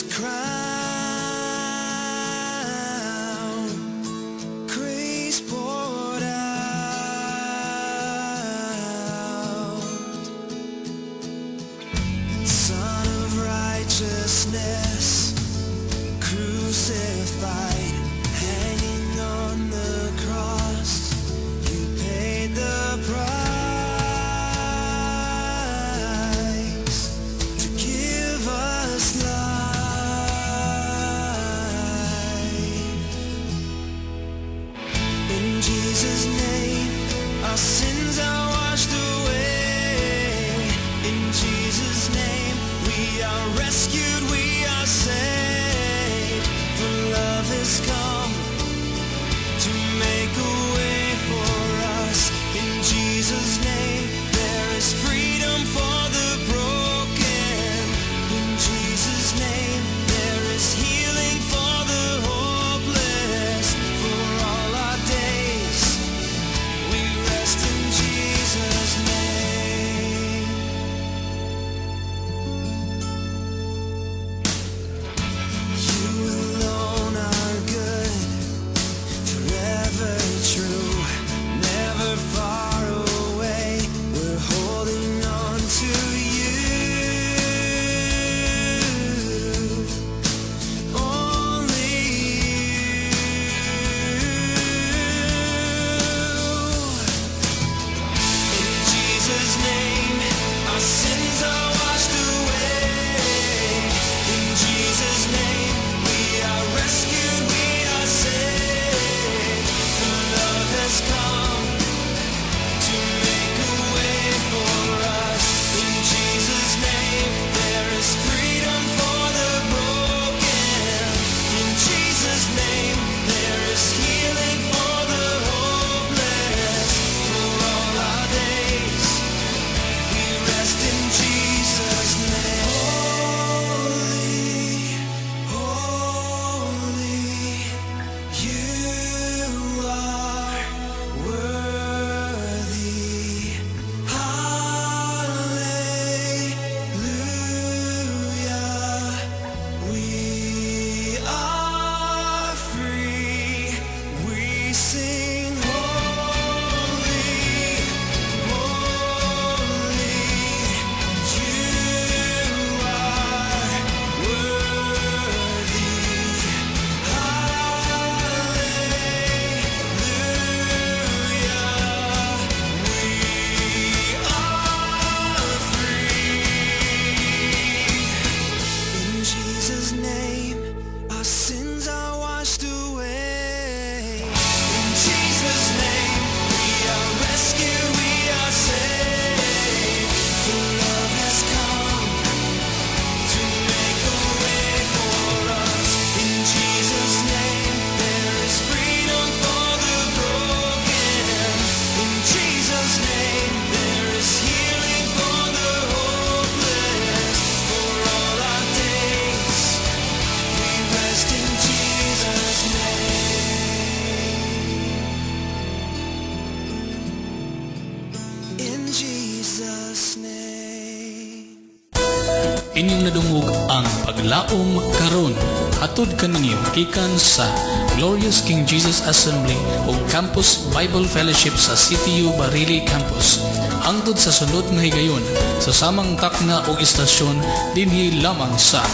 Inyong nadungog ang Paglaom Karon. Hatod kaninyo gikan sa Glorious King Jesus Assembly ug Campus Bible Fellowship sa CTU Barili Campus. Hangtod sa sunod nga higayon sa samang takna o istasyon, dinhi lamang sa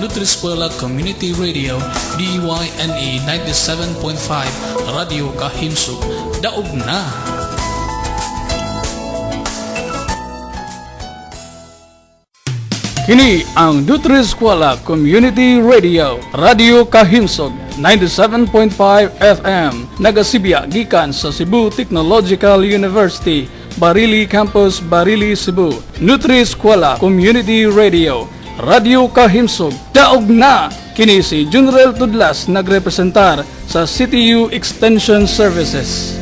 Nutriskwela Community Radio, DYNE 97.5, Radyo Kahimsog. Daog na! Kini ang Nutriskwela Community Radio, Radio Kahimsog 97.5 FM, nagasibya gikan sa Cebu Technological University, Barili Campus, Barili, Cebu. Nutriskwela Community Radio, Radio Kahimsog. Daog na! Kini si General Tudlas, nagrepresentar sa CTU Extension Services.